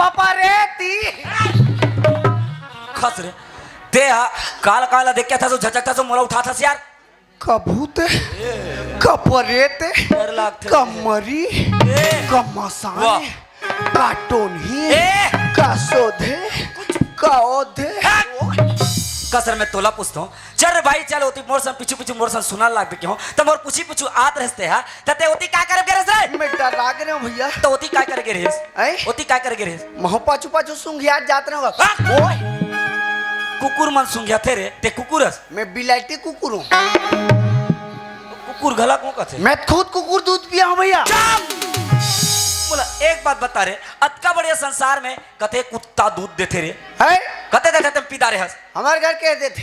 कपरेती। खस रे। ते हा काल काल देख के था सो झचकता सो मोला उठाथस यार। कभूते, कपरेते, डर लागथे। कमरी, ए। कमसाने, वाह। काटोनी, ए। कसोधे, कौधे। हट। कसर मैं तोला पूछता हूँ, चल रे भाई, चल ओती मोर संग पीछू पीछू मोर संग सुना लाग के हो, त मोर पूछी पीछू आत रहते हा, त ते ओती का करे गे रहिस रे? मैं डरा गे रहे हूँ भैया। त ओती का करे गे रहिस? ऐ? ओती का करे गे रहिस? महू पाछू पाछू सुंघियात जात रहे होगा। हट। ओए। कुकुर मन सुंघियाथे रे, ते कुकुर हस? मैं बिलायती कुकुर हूँ। कुकुर घला को कथे? मैं खुद कुकुर दूध पिया हूँ भैया। चुप! बोला, एक बात बता रे, अतका बढ़िया संसार में कथे कुत्ता दूध देथे रे? है? कथे देथे, तुम पीदा रे हस? हमारे घर के देथे।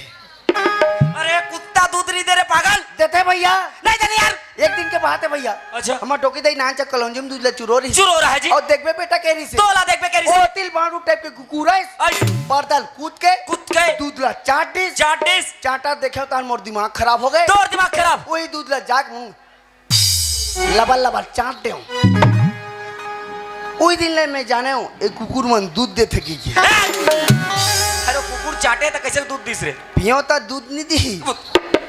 अरे कुत्ता दूध नहीं दे रे पागल। देथे भैया। नहीं देथे यार। एक दिन के बात है भैया। अच्छा। हमार डोकी दाई नान चक कलौंजी में दूध ला चुरो रही। चुरो रहा है जी। और देखबे बेटा कह रही से। तोला देखबे कह रही से। ओ तिल बांडू टाइप के कुकुर है। आई। पर्दा ल कूद के। कूद के। दूध ला चाट दिस। चाट दिस। चाटा देखे तान मोर दिमाग खराब हो गए। तोर दिमाग खराब। वही दूध ला जाग मुंह लबर लबर चाट दे। उही दिन ले मैं जाने हूँ, एक कुकुर मन दूध देथे की, की। अरे कुकुर चाटे त कैसे दूध दिस रे? पियो त दूध नहीं दी।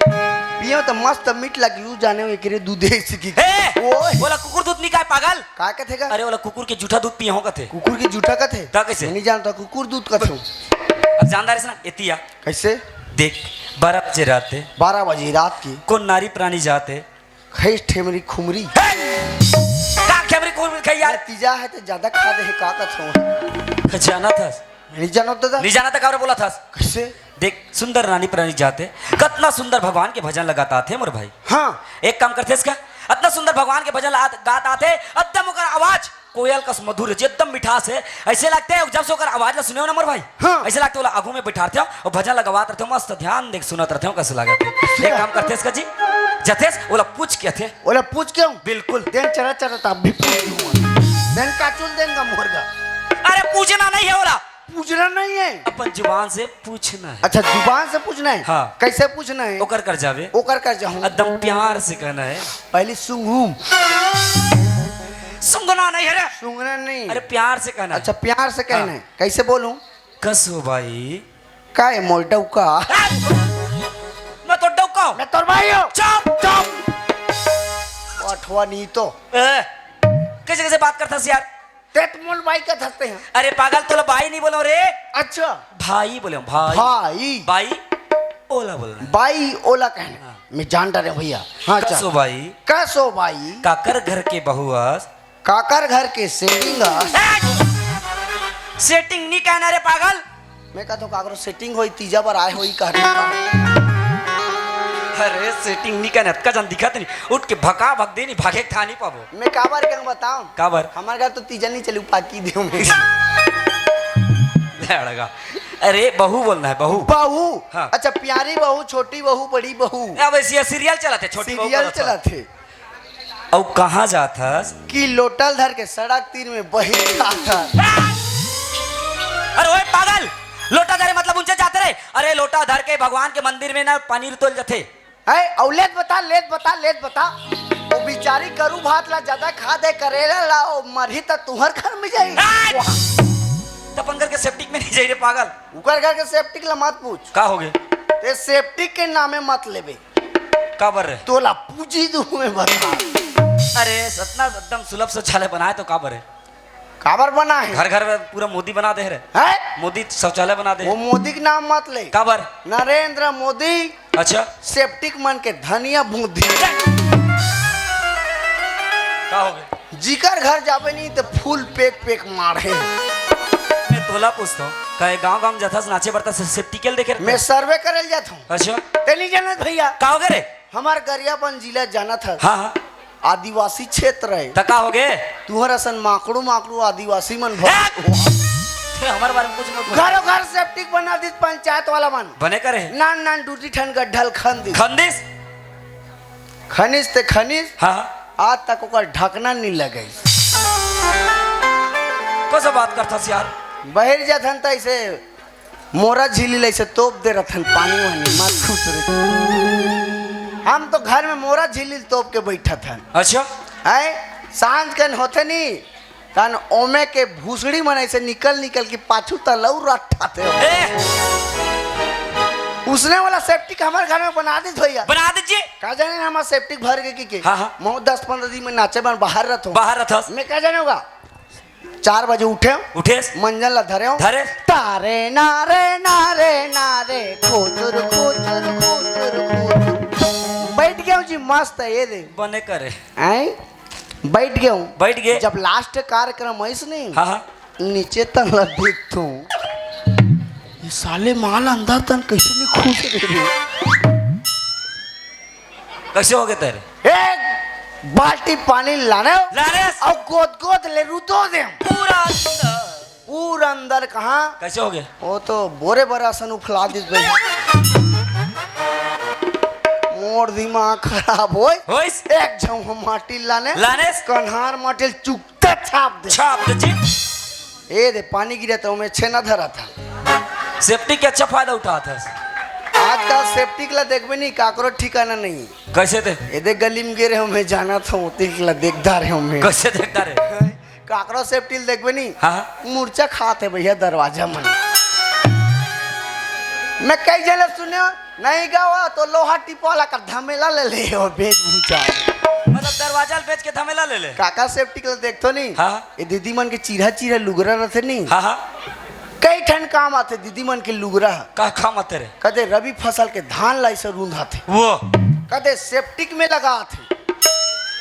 पियो त मस्त मीठ लगी, उ जाने हूँ, एकरे दूध है इसी की। ए! ओए। बोला कुकुर दूध नहीं खाए पागल। का कथे का? अरे बोला कुकुर के जूठा दूध पिए हो कथे। कुकुर के जूठा कथे? त कैसे? मैं नहीं जानता, कुकुर दूध कथे। अब जानदार है ना, एतिया। कैसे? देख, बारह बजे रात है। बारह बजे रात की। कौन नारी प्राणी जाते? खैस ठेमरी खुमरी। हे! का खेमरी खुमरी खाई यार? तीजा है तो ज्यादा खा दे है, का कथो? जानत हस? नहीं जानत दादा। नहीं जानत काबर बोलत हस? कैसे? देख, सुंदर नारी प्राणी जाते, कतना सुंदर भगवान के भजन लगात आथे मोर भाई। हाँ। एक काम करथेस का? अतना सुंदर भगवान के भजन ला-, गात आथे, एकदम ओकर आवाज कोयल कस मधुर है, एकदम मिठास है। ऐसे लगथे, जब से ओकर आवाज ला सुने हो ना मोर भाई, हाँ। ऐसे लगथे ओला आगू में बैठारथे हो और भजन लगवात रहथे हो, मस्त ध्यान देके सुनत रहथे हो, कैसे लागत है। एक काम करथेस का जी, जथेस ओला पूछ के आथे। ओला पूछ के हूँ? बिल्कुल। देन चरा चरा तब भी पूछ लूँ। देन काचुल देन का मोर का। अरे पूछना नहीं है ओला। पूछना नहीं है। अपन जुबान से पूछना है। अच्छा, जुबान से पूछना है? हाँ। कैसे पूछना है? ओकर कर जावे। ओकर कर जाऊँ। एकदम प्यार से कहना है। पहली सुंघूम। सुंघना नहीं है रे। सुंघना नहीं। अरे प्यार से कहना है। अच्छा, प्यार से कहना हाँ। है। कैसे बोलूं? कसो भाई। का है मोर डौका? मैं तो डौका हूँ। मैं तोर भाई हूँ। चुप, चुप। अठवा नहीं तो। ए, कैसे कैसे बात करता सी यार? ते तो मोल भाई का धरते हैं। अरे पागल, तोला भाई नहीं बोलो रे। अच्छा। भाई बोले, भाई। भाई। भाई, ओला बोलना है। भाई ओला कहना। हाँ। मैं जान डरे भैया। हाँ, कसो चल। भाई। कसो भाई। काकर घर के बहू अस। काकर घर के सेटिंग अस। सेटिंग नहीं कहना रे पागल। मैं कहता हूँ काकरो सेटिंग होई, तीजा बर आए होई कहना। अरे सेटिंग नहीं कहना, अतका जन दिखत नहीं। उठ के भका भक दे नहीं, भागे के ठा नहीं पाबो। मैं काबर के बताऊं? काबर? हमारे घर तो तीजा नहीं चली, पाकी देव में। लड़का। अरे बहू बोलना है, बहू। बहू? हाँ। अच्छा, प्यारी बहू, छोटी बहू, बड़ी बहू। अब ऐसी सीरियल चलाते, छोटी बहू सीरियल का तो चलाते। अउ कहाँ जात हस? कि लोटा ल धर के सड़क तीर में बही जात हस। अरे ओए पागल, लोटा धरे मतलब उंचे जाते रे। अरे लोटा धर के भगवान के मंदिर में ना पानी तोल जाते। है, अउ लेत बता, लेत बता, लेत बता। वो बेचारी गरू भात ला ज्यादा खा दे, करेला ला, वो मरही त तुहर घर में जाई। हट! त अपन घर के सेप्टिक में नहीं जाई रे पागल। उकर घर के सेप्टिक ला मत पूछ। का हो गए? ते सेप्टिक के नामे मत लेबे। काबर रे? तोला पूजी दूं मैं बता। अरे, सतना एकदम सुलभ शौचालय बनाए तो काबर रे? काबर बना है? घर घर में पूरा मोदी बना दे रे। हैं? मोदी शौचालय बना दे। वो मोदी के नाम मत ले। काबर? नरेंद्र मोदी। अच्छा। सेप्टिक मन के धनिया बूंदी। का हो गए? जिकर घर जाबे नहीं तो फूल पेक पेक मारे। मैं तोला पूछता हूँ, कहे गांव गांव जाथस नाचे बरता से सेप्टिकल देखे रहते? मैं सर्वे करल जात हूँ। अच्छा। ते नहीं जानत भैया। का हो गए रे? हमार गरियाबंद जिला जानत हस। हाँ, हाँ। आदिवासी क्षेत्र है। त का हो गए? तुहर असन माकड़ू माकड़ू आदिवासी मन भर। ते हमारे बारे में कुछ मत बोल। घरों घर सेप्टिक बना दिस पंचायत वाला मन। बने करे। नान नान डूटी ठन गड्ढल खन दिस। खन दिस? खनिस ते खनिस। हाँ, हाँ। आज तक ओकर ढकना नहीं लगे। कस बात करथस यार? बहिर जाथन त ऐसे मोरा झिल्ली ल ऐसे तोप दे रथन पानी वानी, मत खुश रे। हम तो घर में मोरा झिल्ली ल तोप के बैठत हन। अच्छा। आए, सांझ कन होथे नी, तन ओमे के भूसड़ी मन ऐसे निकल निकल के पाछू तलऊ रट्ठाथे। ए! उसने वाला सेप्टिक हमर घर में बना दीस भैया। बना दीजिए। का जाने हमर सेप्टिक भर गे कि के? हाँ, हाँ। मउ दस पंद्रह दिन में नाचे बर बाहर रथों। बाहर रथस। मैं का जाने होगा? चार बजे उठे, उठेस। मंजन ला धरे हो। धरे। तारे नारे नारे नारे, खोचुर खोचुर खोचुर खोचुर। बैठ गया हूँ जी, मस्त है ये दे। बने करे। आए? बैठ गया हूँ। बैठ गए। जब लास्ट कार्यक्रम है इसने, हाँ, हाँ। नीचे तन ला देखता हूँ, ये साले माल अंदर तन कैसे नहीं खुश रहे? कैसे हो गए तेरे? एक बाल्टी पानी लाने हो लाने। और गोद गोद ले रुदो दे। पूरा अंदर। पूरा अंदर कहाँ? कैसे हो गए? वो तो बोरे बरा सन उफला दिस भाई। मोर दिमाग खराब होय। होइस? एक झौंहा माटी लाने। लाने। कन्हार माटी चुकता छाप दे। छाप दे जी। ए दे, पानी गिरा तो मैं छेना धरा था। सेप्टिक के अच्छा फायदा उठात हस। आजकल सेप्टिक ला देखबे नहीं, काकरो ठिकाना नहीं। कैसे दे? ए दे, गली में गिरे हो, मैं जाना था, ओती ला देखदा रहे हो मैं। कैसे देखदा रहे? काकरो सेप्टिक देखबे नहीं। हाँ, हाँ। मुर्चा खात है भैया दरवाजा मन। मैं कई जने सुने हो, नहीं गावा तो लोहा टिप वाला का धमेला ले ले हो, बेच भूचा। मतलब दरवाजा ल बेच के धमेला ले ले? काका सेप्टिक ला देखतो नहीं। हाँ। ये दीदी मन के चीरा चीरा लुगरा रहते नहीं। हाँ, हाँ। कई ठन काम आथे दीदी मन के लुगरा। का काम आथे रे? कदे रबी फसल के धान ला ऐसे रूंधाथे। वो। कदे सेप्टिक में लगा आथे।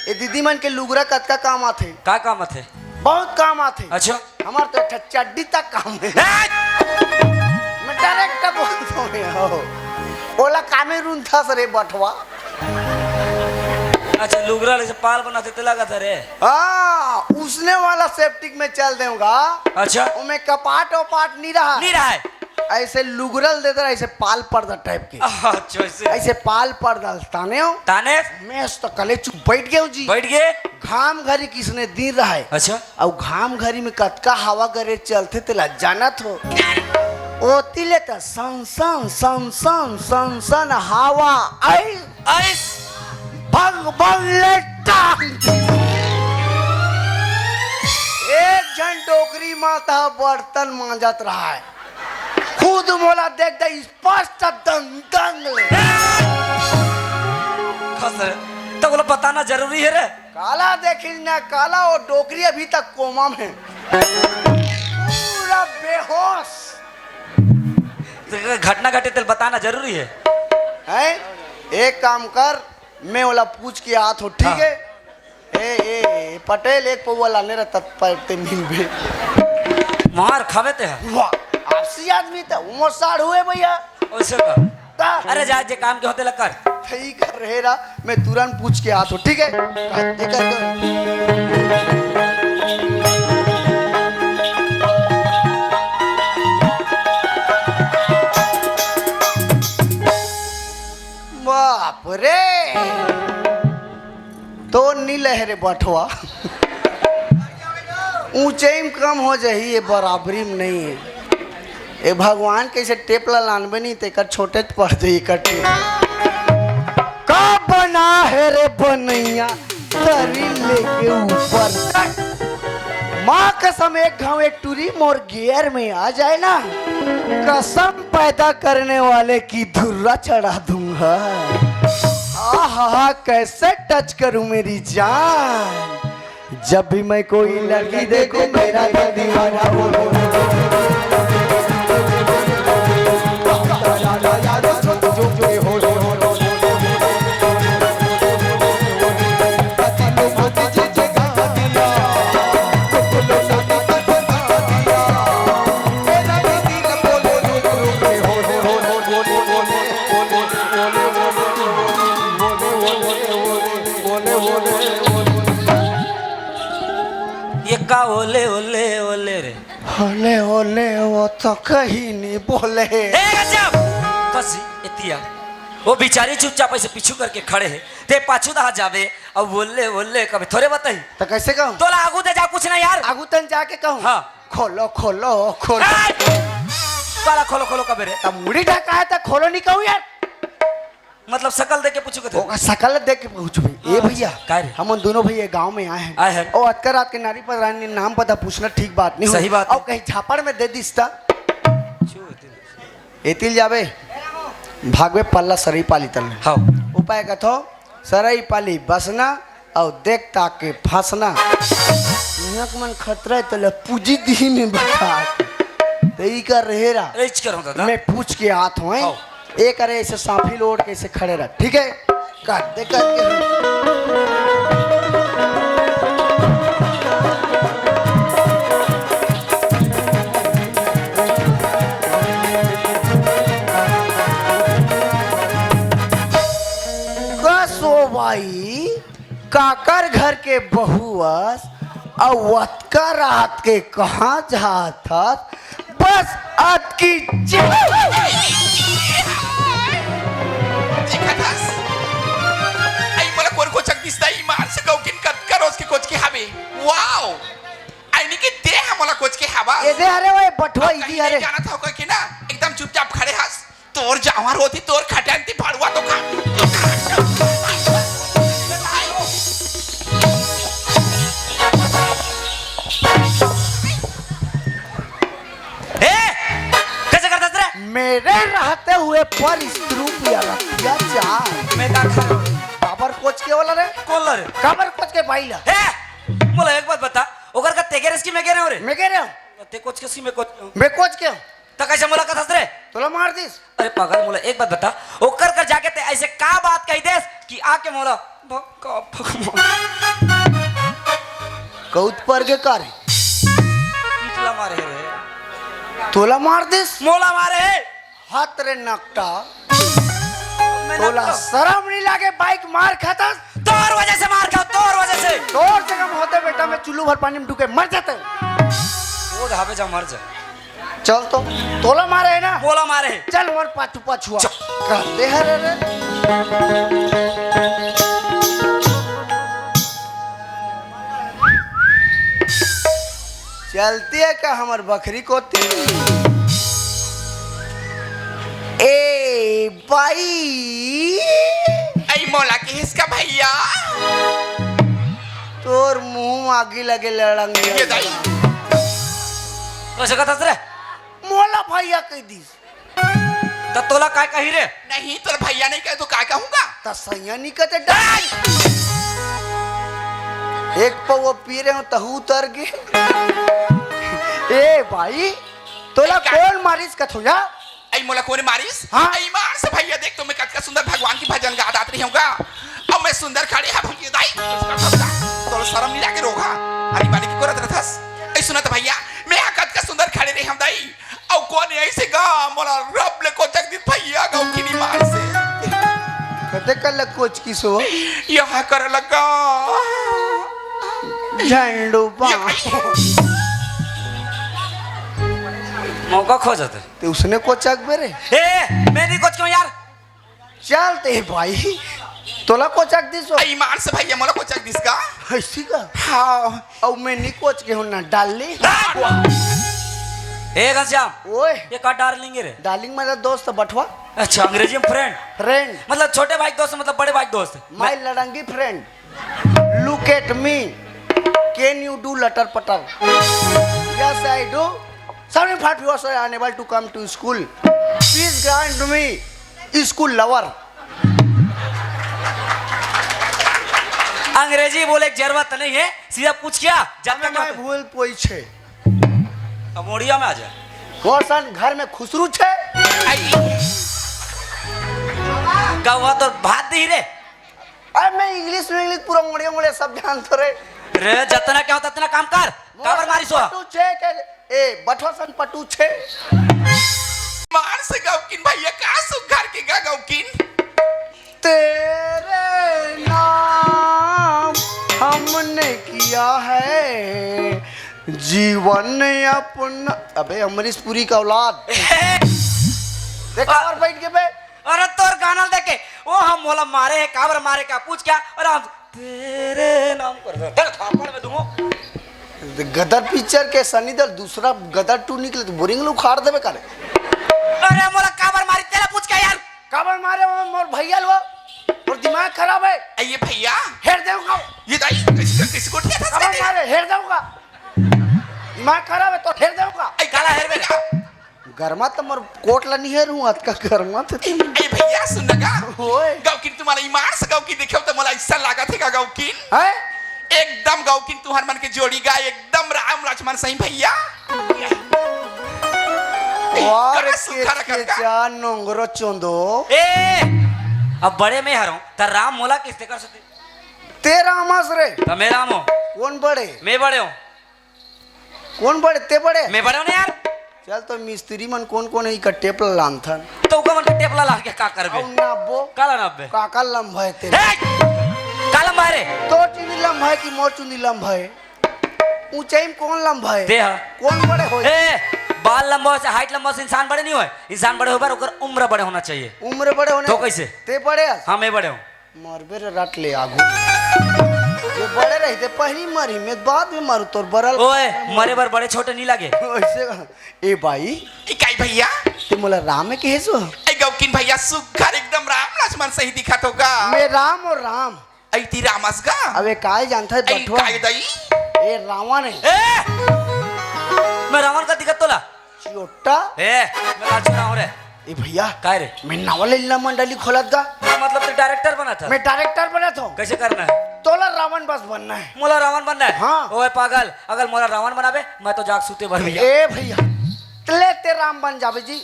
ये दीदी मन के लुगरा कतका काम आथे? का काम आथे? बहुत काम आथे। अच्छा। हमार तो एक ठा चड्डी तक काम है। ए! मैं डायरेक्ट बोलता हूँ हो। ओला कामे रूंधास रे बठवा। अच्छा, लुगरा ले से पाल बनाथे ते लगा था रे। हाँ, उसने वाला सेप्टिक में चल देऊंगा। अच्छा। ओमे कपाट वपाट नहीं रहा। नहीं रहा है। ऐसे लुगरल देते रहा, ऐसे पाल पर्दा टाइप के। अच्छा, ऐसे। ऐसे पाल पर्दा ताने हो। ताने? मैं तो कले चुप बैठ गया हूँ जी। बैठ गए? घाम घरी किसने दिन रहा है। अच्छा। अउ घाम घरी में कतका हवा गरे चलथे तेला जानत हो? ओती ले त सन सन, सन सन, सन सन हवा आई। आइस। भग भग ले टांग। एक झन डोकरी माता बर्तन मांजत रहा है, खुद मोला देख दे स्पष्ट दंग दंग ले। खस रे, त ओला बताना जरूरी है रे। काला देखिस ना काला, वो डोकरी अभी तक कोमा में, पूरा बेहोश। घटना घटे तेल बताना जरूरी है। हैं? एक काम कर, मैं ओला पूछ के आत हो, ठीक हाँ। है? ए, ए, ए, पटेल एक पौवा लाने रहता पर ते मिलबे। मार खावे ते है। वाह, आपसी आदमी त उमर साढ़ हुए भैया। ओइसे का? का? अरे जा, जे काम के होते ला कर। ठीक कर रहे रा, मैं तुरंत पूछ के आत हो, ठीक है? ये कर, कर। बाप रे, तो नी लहे रे बठवा। ऊंचाई में कम हो जाही, ये बराबरी में नहीं है। ए भगवान, कैसे टेप ला लानबे नहीं, तेकर छोटे पड़ जाही एकर टेप। का बना है रे बनैया, तरी लेके ऊपर तक। माँ कसम, एक घाव एक टूरी मोर गियर में आ जाए ना, कसम पैदा करने वाले की धुर्रा चढ़ा दूंगा। आहा, कैसे टच करूं मेरी जान, जब भी मैं कोई लड़की देखूं मेरा दिल दीवाना हो। ये का ओले ओले ओले रे? ओले ओले, वो तो कहीं नहीं बोले। ए गजब! कसी एतिया। वो बिचारी चुपचाप ऐसे पीछू करके खड़े है, ते पाछू दहा जाबे, अब ओले ओले कबे थोरे बताही। तो कैसे कहूँ? तोला आगू दे जा, कुछ ना यार। आगू तन जाके कहूँ? हाँ। खोलो खोलो खोलो। ए! काला खोलो खोलो कबे रे? तब मुड़ी ढकाए तो खोलो नहीं कहूँ यार। मतलब, सकल देख के पूछू कथे? ओकर सकल देख के पूछू भाई। ए भैया, का रे? हमन दोनों भैया गांव में आए हैं। आए हैं। ओ, अतका रात के नारी परानी नाम पता पूछना ठीक बात नहीं हो। सही बात अउ है। कहीं झापड़ में दे दिस त? एतिल जाबे, भागबे पल्ला सरई पाली तल में। हाँ। उपाय कथो, सरई पाली बसना अउ देख ताक के फंसना। इहाँ के मन खतरा है, तले पूजी दिही में बता। त ई कर रहेरा। ए, इच कर हो दादा। मैं पूछ के आत हूँ, हैं? हाँ। ए करे ऐसे साफी लोड के ऐसे खड़े रह, ठीक है? कर दे, कर दे। कस ओ भाई, काकर घर के बहू अस, अउ अतका रात के कहाँ जात हस? बस अतकी ज- देखत हस? आई मोला कोन कोचक दिसता, ई मार से गौकिन कतका रोज के कोच के हावे। वाओ! आई नी कि ते हा मोला कोच के हावा। ए दे, अरे ओए बठवा अब इदी, कहीं अरे। नहीं जानत हो कोई कि ना, एकदम चुपचाप खड़े हस। तोर जांवर होती, तोर खटंती भड़वा तो खा। ए, कैसे करता तेरा? मेरे रहते हुए पर स्त्री पर अत्याचार। मैं का खा? काबर कोच के वाला रे? कौन ला रे? काबर कोच के भाई ला? ए, मोला एक बात बता, ओकर का तेगे रेस की मैं कह रहे हो रे? मैं कह रहे हूँ। ते कोच के सी मैं कोच के हूँ। मैं कोच के हूँ। त कैसे मोला कथस रे? तोला मार दिस। अरे पागल, मोला एक बात बता, ओकर कर जाके ते ऐसे का बात कही देस कि आके मोला भक्का भक्का कौत पर के का रे? इतला मारे रे। तोला मार दिस? मोला मारे हे। हाथ रे नकटा। मैं तोला नकटा। शरम नहीं लागे, बाइक मार खातस? तोर वजह से मार खाओ, तोर वजह से। तोर जगह में होते बेटा, मैं चुल्लू भर पानी में डूब के मर जाते। वो धाबे जा, मर जा। चल तो, तोला मारे है ना? मोला मारे है। चल, मोर पाछू पाछुआ। चल। कहते हैं रे, रे। चलती है का हमर बखरी कोती? ए बाई। आई मोला किहिस का भैया? तोर मुंह आगी लगे लड़ंगे। ये दाई। कइसे कथस रे? मोला भैया कह दिस। त तोला काय कही रे? नहीं, तोला भैया नहीं कहे तो काय कहूंगा? त सैया नहीं कहते डाल। एक पौवा पी रहे हो तहू उतर गे। ए भाई, तोला कौन मारिस कथो या? आई मोला कोने मारिस? हाँ। आई मार से भैया, देख तो मैं कतका सुंदर भगवान की भजन गात आत रही हूँ गा। अब मैं सुंदर खड़े हा भैया दाई। तोला शरम नहीं लागे रोगहा? अरे बाली की करत रथस। ऐ सुनत भैया, मैं हा कतका सुंदर खड़े रही हूँ दाई। अउ कोने ऐसे गा मोला रब ले कोचक दिस भैया गौ किनी मार से। कते कर लग कोच की सो? यहाँ कर लगा। झंडू बा। मौका खोजत। ते उसने कोचक बे रे? ए, मैं नहीं कोच के हूँ यार। चल ते भाई, तोला कोचक दिस हो? आई मार से भैया मोला कोचक दिस का? ऐसी का? हाँ। अउ मैं नहीं कोच के हूँ ना डार्लिंग। ए घनश्याम, ओए। ये का डार्लिंग है रे? डार्लिंग मतलब दोस्त बठवा। अच्छा, अंग्रेजी में फ्रेंड। फ्रेंड। मतलब छोटे भाई दोस्त, मतलब बड़े भाई दोस्त। My लड़ंगी friend, look at me, can you do letter पटर? Yes, I do. Sorry, but you are unable to come to school. Please grant me school lover. अंग्रेजी बोले की जरूरत नहीं है, सीधा पूछ क्या? जब तक मैं भूल पोई छे। अब मोड़िया में आ जा। मोर सन घर में खुसरू छे। आई। का हुआ तो भात दी रे? अरे मैं इंग्लिश में इंग्लिश पूरा मोड़िया मोड़िया सब जानतो रे। रे जतना क्या होता उतना काम कर। काबर मारी सो? पटू छे के, ए, बठवा सन पटू छे। मार से गौकिन भैया, का सुघर के गा गौकिन? तेरे नाम हमने किया है जीवन अपना। अबे अमरीश पुरी का औलाद। देख और बैठ के बे। अरे तोर गाना देख के, ओ हम मोला मारे है, काबर मारे का पूछ क्या? अरे हम तेरे नाम कर दे। तेरे थापड़ में दूंगा। गदर पिक्चर के सनी देओल दूसरा गदर टू निकले तो बोरिंग ला उखाड़ देबे करे। अरे मोला काबर मारी तेला पूछ के यार। काबर मारे हो मोर भैया लो? मोर दिमाग खराब है। ए, ये भैया। हेर देहूं का? ये दाई, कैसे, कैसे गोठियाथस? काबर मारे? हेर देहूं का? दिमाग खराब है तो हेर देहूं का? ए, काला हेर बेटा। गरमा त मोर कोट ला नहीं हेरूं, अतका गरमा त। ए भैया, सुन ना गा। ओए। गौकिन तुम्हारा ईमान से गौकिन देखे हो तो मोला ऐसा लागत हे का गौकिन? हैं? एकदम गौकिन तुहर मन के जोड़ी गा, एकदम राम लक्ष्मण सही भैया। वाह रे, कड़ा सुघर केच रखत का। केचा नोंगरो चोंदो। ए, अब बड़े मैं हरंव, त राम मोला किस तेकर से ते राम हस रे। त मैं राम हंव। कोन बड़े? मैं बड़े हंव। कोन बड़े? ते बड़े? मैं बड़े हंव ना यार। चल तो मिस्त्री मन कोन कोन हे, इकर टेप ला लानथन। त उकर मन के टेप ला लान के का करबे? अउ नापबो। काला नापबे? काकर लंबा हे ते? ए! का लंबा हे रे? तोर चुंदी लंबा हे कि मोर चुंदी लंबा हे? ऊंचाई में कोन लंबा हे? ते हा। कोन बड़े होय? ए, बाल लंबा होय से, height लंबा होय से इंसान बड़े नहीं होय। इंसान बड़े होय बर ओकर उम्र बड़े होना चाहिए। उम्र बड़े होना तो चाहिए। कैसे? ते बड़े हस? हाँ, मैं बड़े हंव। मरबे रे रट ले आगू। जे बड़े रहिते पहिली मरही, मैं बाद में मरहूं तोर बरल। ओए, मरे बर बड़े छोटे नहीं लागे। वैसे का? ए बाई। ए काई भैया? ते मोला राम में कहे सो? ए गौकिन भैया, सुघर एकदम राम लक्ष्मण सही दिखत हो गा। मैं राम हंव राम। अई ती राम हस गा। अबे काय जानता है अई बठवा? काय दाई? ए रावण हे। ए! मैं रावण का दिखत तोला? चियोटा। ए, मैं का चुनाव रे? ए भैया, काय रे? मैं नवा लीला मंडली खोलत गा। मतलब तैं director बनत हस? मैं director बनत हंव। कैसे करना है? तोला रावण बस बनना है। मोला रावण बनना है? हाँ। ओए पागल, अगर मोला रावण बनाबे, मैं तो जाके सूते बर भैया। ए भैया, तले ते राम बन जाबे जी।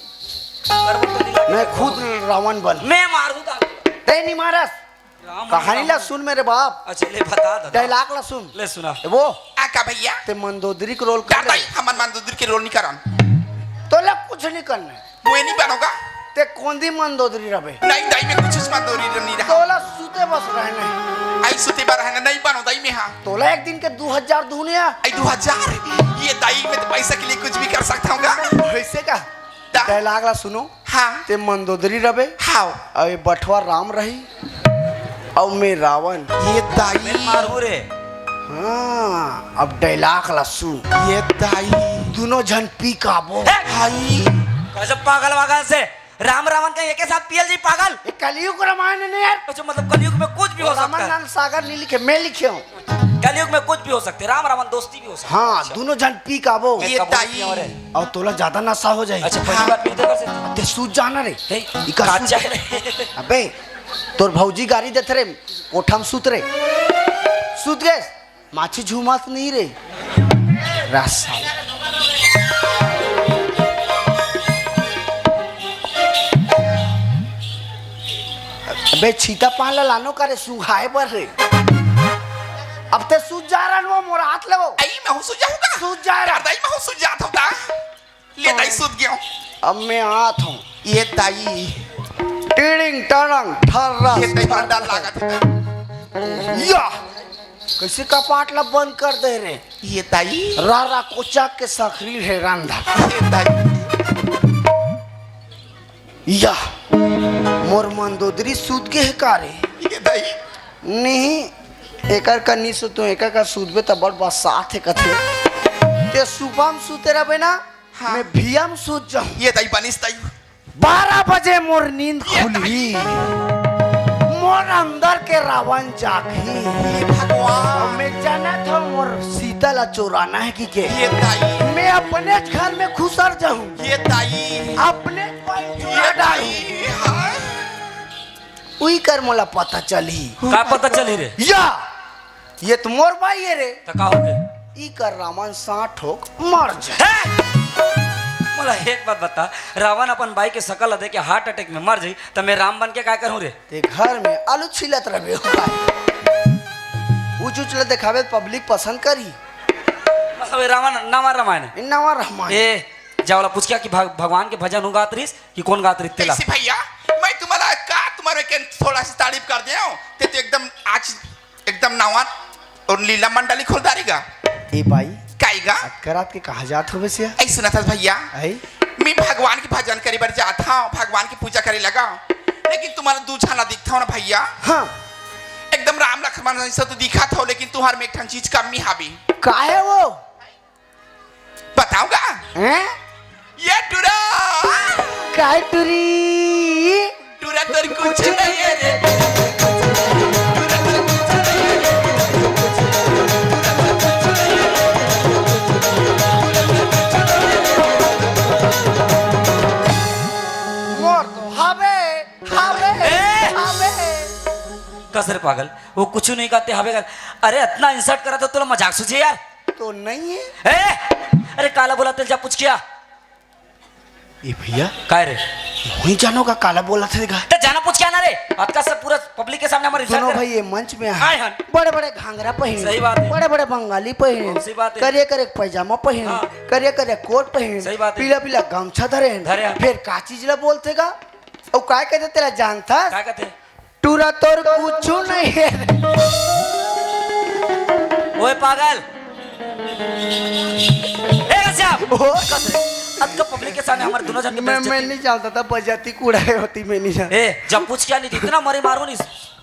करबो तो नहीं लगे। मैं खुद रावण बन। मैं मारहूं ता। तैं नहीं मारस। राम कहानी राम। ला सुन मेरे बाप। अच्छा, ले बता दे। Dialogue ला सुन। ले सुना। ए वो। आ का भैया? ते मंदोदरी के role कर दाई, ले। हमन मंदोदरी के role नहीं करन। तोला कुछ नहीं करना है। वो नहीं बनोगा। ते कोंदी मंदोदरी रबे? नहीं दाई, मैं कुछ उस मंदोदरी नहीं रहा। तोला सूते बस रहना है। अई सूते बर रहना नहीं बनो दाई मैं, हाँ। तोला एक दिन के दो हजार दुनिया। अई दो हजार? ये दाई, मैं तो पैसा के लिए कुछ भी कर सकता हूँ गा। वैसे का? दा- Dialogue ला सुनो। हाँ। ते मंदोदरी रबे। हाँ। अउ ये बठवा राम रही। अउ मैं रावण। ये दाई। मैं मारू रे। हाँ, अब dialogue ला सुन। ये दाई। दोनों झन पी काबो। हे! हाई। गजब पागल वागल से। राम रावण का एके साथ पियल जी पागल। ये कलयुग रामायण नहीं यार। अच्छा, मतलब कलयुग में कुछ भी हो सकता है। रामानंद सागर नहीं लिखे, मैं लिखे हूँ। कलयुग में कुछ भी हो सकते, राम रावण दोस्ती भी हो सकते। हाँ, अच्छा। दोनों झन पी काबो। मैं ये कबूल ताई। किया रे। अउ तोला ज्यादा नशा हो जाए। अच्छा, पहली बार पीते कैसे? ते सूत जाना रे। हे, इका काचा सूत। है रे। अबे, तोर भौजी गारी देथे रे, कोठा में सूत रे। सूत गए, माछी झूमास नहीं रे। रस साला। अबे छीता पान ला लानो करे सुघाए बर रे। अब ते सूत जा रहन वो मोर हाथ ले वो। अई महू सूत जाहूं का? सूत जा रहन। दाई महू सूत जात हंव ता। ले दाई सूत गेंव। अब मैं आत हंव। ये दाई। टिड़िंग टड़ंग ठर्रा। ये दाई बड़ा डर लागत हे। या। कैसे कपाट ला बंद कर दे रे? ये दाई। रा रा कोचा के सकरी हे रंधा। ये दाई। या, मोर मंदोदरी सूत गे हे का रे? ये दाई। नहीं, एकर का नी सुतों, एकर का सूतबे त बड़ बसात हे कथे। ते सुबह में सूते रहबे ना, हाँ। मैं भिया में सूत जाहूं। ये दाई बनिस दाई। बारह बजे मोर नींद ये खुलही। दाई। मोर अंदर के रावण जागही। ये भगवान। मैं जानत हंव मोर सीता ला चोराना हे कि के। ये दाई। मैं अपने घर में घुसर जाहूं। ये दाई। अपने ये दाई, हाँ। उही कर मोला पता चलही। का पता चलही रे? या, ये तो मोर बाई हे रे। त का होगे? ई कर रावण साठ ठोक मर जाए। हे! मोला एक बात बता, रावण अपन बाई के शकल ला देख के heart attack में मर जाही, त मैं राम बन के का करहूं रे? ते घर में आलू छीलत रहबे हो का? ऊंच ऊंच ला देखाबे, public पसंद करही। मतलब ये रावण नवा रामायण हे? नवा रामायण। ए, जा ओला पूछ के आ कि भग-, भगवान के भजन हूं गात रहिस कि कोन गात रहिस तेला? कैसे भैया? मैं तुम्हारा का, तुम्हारे के थोड़ा सा तारीफ कर दे हूं, ते तो एकदम आज एकदम नवा अउ लीला मंडली खोल डारेगा। ए बाई, काई गा? अतका रात के कहां जात होबे सिया? ऐ सुनत हस भैया, ऐ? मैं भगवान के भजन करे बर जात हंव, भगवान के पूजा करे लगा, लेकिन तुम्हारा दू झन ला दिखत हंव ना भैया। हाँ। एकदम राम लक्ष्मण जैसा तो दिखत हव, लेकिन तुम्हार में एक ठन चीज कमी हावे। का हे वो? बतावंव गा? हैं? ये टुरा! काय टुरी? टुरा तर कुछ नहीं है रे। मोर तो हवे, हवे, ए! हवे। कस रे पागल, वो कुछ नहीं कहते हवे कर। अरे इतना इंसल्ट करा तो तोला मजाक सूझे यार। तो नहीं है। ए! अरे काला बोला तेल जा पूछ किया। ए भैया, काय रे? वही जानो का काला बोला थे का? ते जाना पूछ क्या ना रे? अतका सब पूरा पब्लिक के सामने हमारे इज्जत सुनो कर भाई, ये मंच में आए आए हन। बड़े-बड़े घाघरा पहिन, सही बात है। बड़े-बड़े बंगाली पहिन, सही बात है। करिया करिया पैजामा पहिन, हाँ। करिया करिया कोट पहिन, सही बात है। पीला पीला गमछा धरे हन। धरे हन। फिर का चीज ला बोलथे का? अउ काय कहथे तेला जानथस? काय कहथे? टूरा तोर कुछु नहीं है। ओए पागल। ए घनश्याम। ओ। अतका पब्लिक के सामने हमारे दोनों जन के मैं, बेइज्जती। मैं नहीं जानता था, बजाती कूड़ा है होती, मैं नहीं जानता। ए, जब पूछ क्या नहीं थी, इतना मरे मारो नहीं,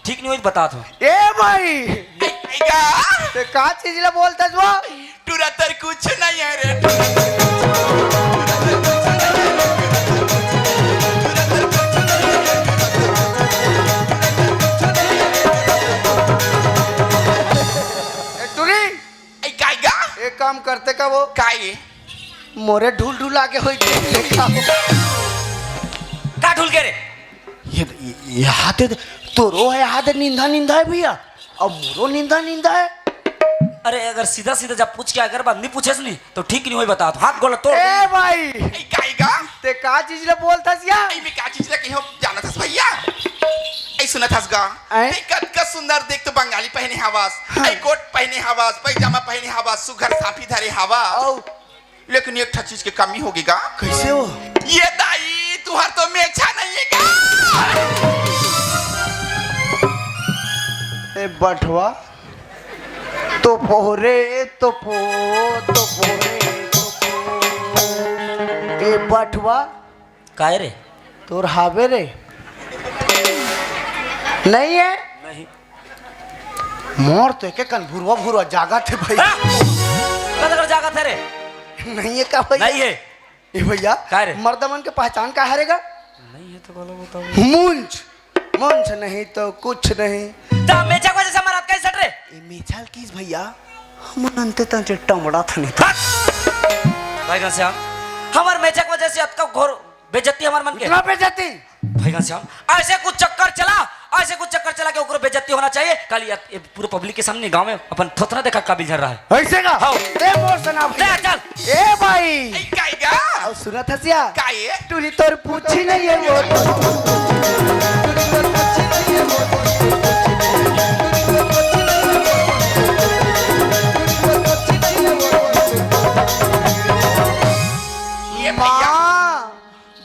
ठीक नहीं हुई, बता दो। ए भाई। ए, ए, का? ते का चीज ला बोलता जो? टूरा तर कुछ नहीं है रे, टूरा तर कुछ नहीं है रे, टूरा तर कुछ नहीं है रे, टूरा तर कुछ नहीं है रे, टूरा तर कुछ नहीं है रे। ए, टूरी। ए, काय गा? एक काम करते का वो? काय? मोरे ढुल ढुल आगे होई के देखा। का ढुल के रे? ये, ये, ये हाथ है, तोरो है हाथ है, निंदा निंदा है भैया, अब मोरो निंदा निंदा है। अरे अगर सीधा सीधा जब पूछ के अगर बात नहीं पूछेस नहीं तो ठीक नहीं होई, बता तो हाथ गोला तोड़ ए दे। भाई, ए, काई गा? ते का चीज ले बोलथस या? ए, मैं का चीज ले कहियो जानत हस भैया? ए, सुनत हस गा? ए? ते कतका सुंदर देख तो बंगाली पहने हवस, हाँ। ए, कोट पहने हवस, पैजामा पहने हवस, सुघर साफी धरे हवस। औ। लेकिन एक ठा चीज के कमी होगे गा। कैसे हो? ये दाई, तुहर तो मेछा नहीं है गा। ए बठवा, तो पोरे, तो पो, तो पोरे, तो पो। ए बठवा। काय रे? तोर हावे रे? नहीं है? नहीं। मोर तो एक कन भुरवा भुरवा जागत है भाई। हाँ? कतकर जागत है रे? नहीं है का भैया? नहीं है। ए भैया, का रे? मर्दमन के पहचान का हरे गा? नहीं है तो बोलो, बताओ। मूंछ। मूंछ नहीं तो कुछ नहीं। ता मेछा के वजह से हमारा हाथ कैसे सट रे? ए मेछा ल किस भैया? हम अंते तंते टमड़ा था नहीं था। हट! भाई घनश्याम, हमार मेछा के वजह से अतका घोर बेइज्जती हमार मन के। इतना बेइज्जती? भाई घनश्याम, ऐसे कुछ चक्कर चला, ऐसे कुछ चक्कर चला के ओकरो बेइज्जती होना चाहिए। कल ये, ये पूरे पब्लिक के सामने गांव में अपन थोथना देखा काबिल झर रहा है। ऐसे का? हाँ। ए मोर सना ले, भैया। चल। ए भाई। ए, काई गा? और सुनत हस या? काई? टूरी तोर पूछी नहीं है वो। ये भैया। माँ।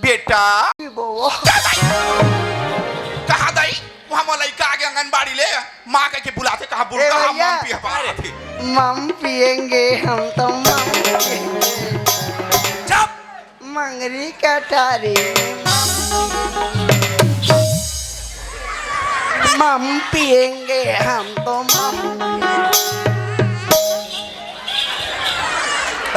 बेटा। ए बउआ। कहाँ दाई? वहाँ मोर लइका आगे आंगनबाड़ी ले, माँ कहिके बुलाथे, कहाँ ए बुढ़का, हाँ, भैया। मम पिए, हाँ, आथे। मम पिएंगे हम तो, मम पिएंगे। चुप। मंगरी कटारी। मम पिएंगे हम तो, मम पिएंगे।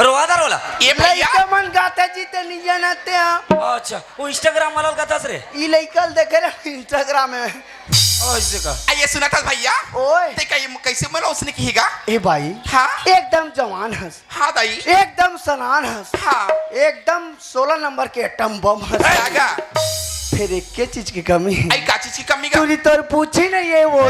रोवा दा रोला। ए भैया। लइका मन गाथे जी, ते नहीं जानते हैं। अच्छा, वो Instagram वाला गाथस रे। ई लइका ल देखे रे Instagram में। ओ, ऐसे का? आ, ये सुनत हस भैया? ओए। ते कई-, कैसे मन उसने किहेगा? ए भाई। हाँ? एकदम जवान हस। हाँ दाई। एकदम सनान हस। हाँ। एकदम सोलह नंबर के एटम बम हस। ए, आगा। फिर एक के चीज की कमी है। आई का चीज की कमी गा? टूरी तोर पूछी नहीं है वो।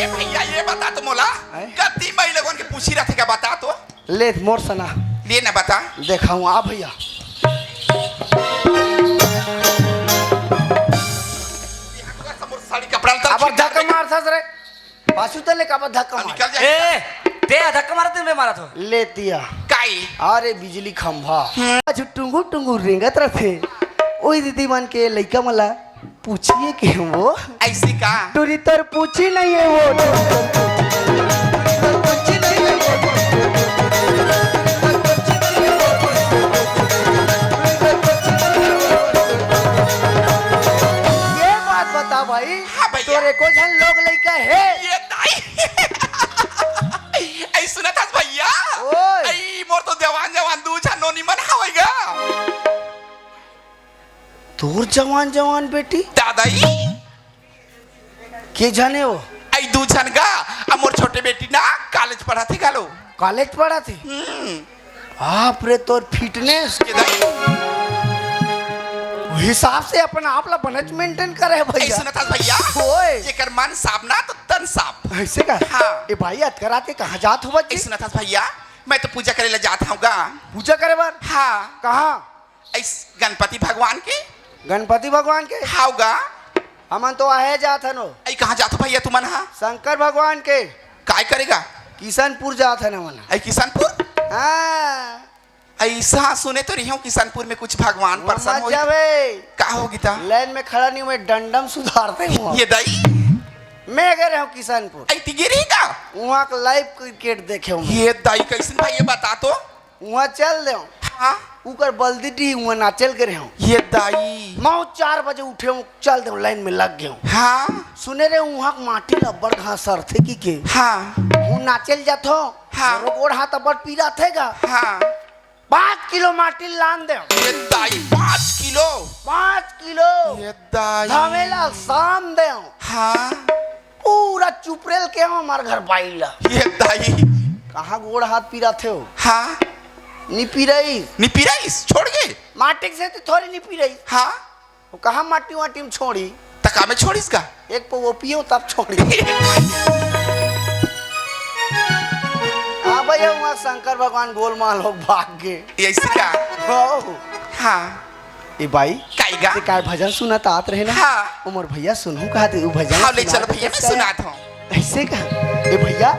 ए भैया, ये बता तो मोला, हैं? कत्ती माई लोगन के पूछी रथे का, बता तो। ले मोर सना। ले ना बता। देखाऊं, आ भैया। साड़ी कपड़ा ल अब धक्का मारथस रे। पाछू तले काबर धक्का मार? निकल जाए। ए, ते धक्का मारत नहीं, मैं मारत हो। ले दिया। काई? अरे बिजली खंभा। हम्म। आज टुंगुर टुंगुर रेंगत रथे। ओई दीदी मन के लइका मन ला पूछिए कि वो। ऐसे का? टूरी तोर पूछी नहीं है वो। ये बात बता भाई, हाँ भैया। तोर एको झन लोग लइका हे? ये ऐ सुनत हस भैया? ओए। ऐ मोर तो जवान जवान दू झन नोनी मन हवय गा। तोर जवान जवान बेटी? दादाई। के झन हे वो? ऐ दू झन गा, अउ मोर छोटे बेटी ना कॉलेज पढ़त हे घलो। कॉलेज पढ़त हे? हम्म। बाप रे, तोर फिटनेस। के दाई। हिसाब से अपन आप ला बनेच मेंटेन करे हे ऐ भैया। सुनत हस भैया? ओए। जेकर मन साफ ना तो तन साफ। ऐसे का? हाँ। ए भाई, अतका रात के कहाँ जात हव जी? ऐ सुनत हस भैया, मैं तो पूजा करे ला जात हँव गा। पूजा करे बर? हाँ। कहाँ? ऐस गणपति भगवान के। गणपति भगवान के? हाव गा। हमन तो आहे जात हन ओ। ऐ कहाँ जात हो भैया तुमन हा? शंकर भगवान के। काय करे गा? किशनपुर जात हन हमन। ऐ किशनपुर? हाँ। ऐसा सुने तो रहे हँव किशनपुर में कुछ भगवान वहाँ प्रसन्न मत होई। जाबे। का होगे त? लाइन में खड़ा नहीं, मैं डंडम सुधारते हँव। ए दाई। मैं गे रहेंव किशनपुर। ऐ ती गे रहे का? वहाँ के लाइव क्रिकेट देखे हँव मैं। ए दाई, कइसन भैया बता तो? उहाँ चल देंव। हाँ। उकर बलदी डीह उहाँ नाचे ल गे रहेंव। ए दाई। मैं चार बजे उठेंव, चल देंव, लाइन में लग गेंव। हाँ। सुने रहेंव उहाँ के माटी ल अब्बड़ घसरथे कहिके। हाँ। उहाँ नाचे ल जाथों। हाँ। मोरो गोड़ हाथ अब्बड़ पीराथे गा। हाँ। पाँच किलो माटी लान देंव। ए दाई, पाँच किलो? पाँच किलो। ए दाई। धमेला सान देंव। हाँ। पूरा चुपरेल के हमार घर बाई ला। ए दाई। कहाँ गोड़ हाथ पिराथे हो? हाँ। नी पिराइस। नी पिराइस, छोड़ गे। माटी के सेती थोड़ी नी पिराइस। हाँ। वो कहाँ माटी वाटी में छोड़ी? त का में छोड़िस का? एक पो वो पियो तब छोड़ी। हाँ भैया, वहाँ शंकर भगवान गोलमाल हो भाग गे। ऐसे का? हो। हाँ। ए बाई, काई गा? ते काय भजन सुनत आत रहे ना? हाँ। ओ मोर भैया सुनहूँ कहाथे, उ भजन हाँ, ले सुना चलो दे भैया, मैं कैसे? सुनात हँव। ऐसे का? ए भैया,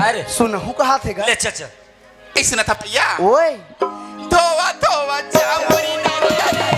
अरे। सुनहूँ कहाथे गा? ले चल, चल। ए सुनत हस भैया? ओए। धोवा, धोवा, चामुरी नरिया रे।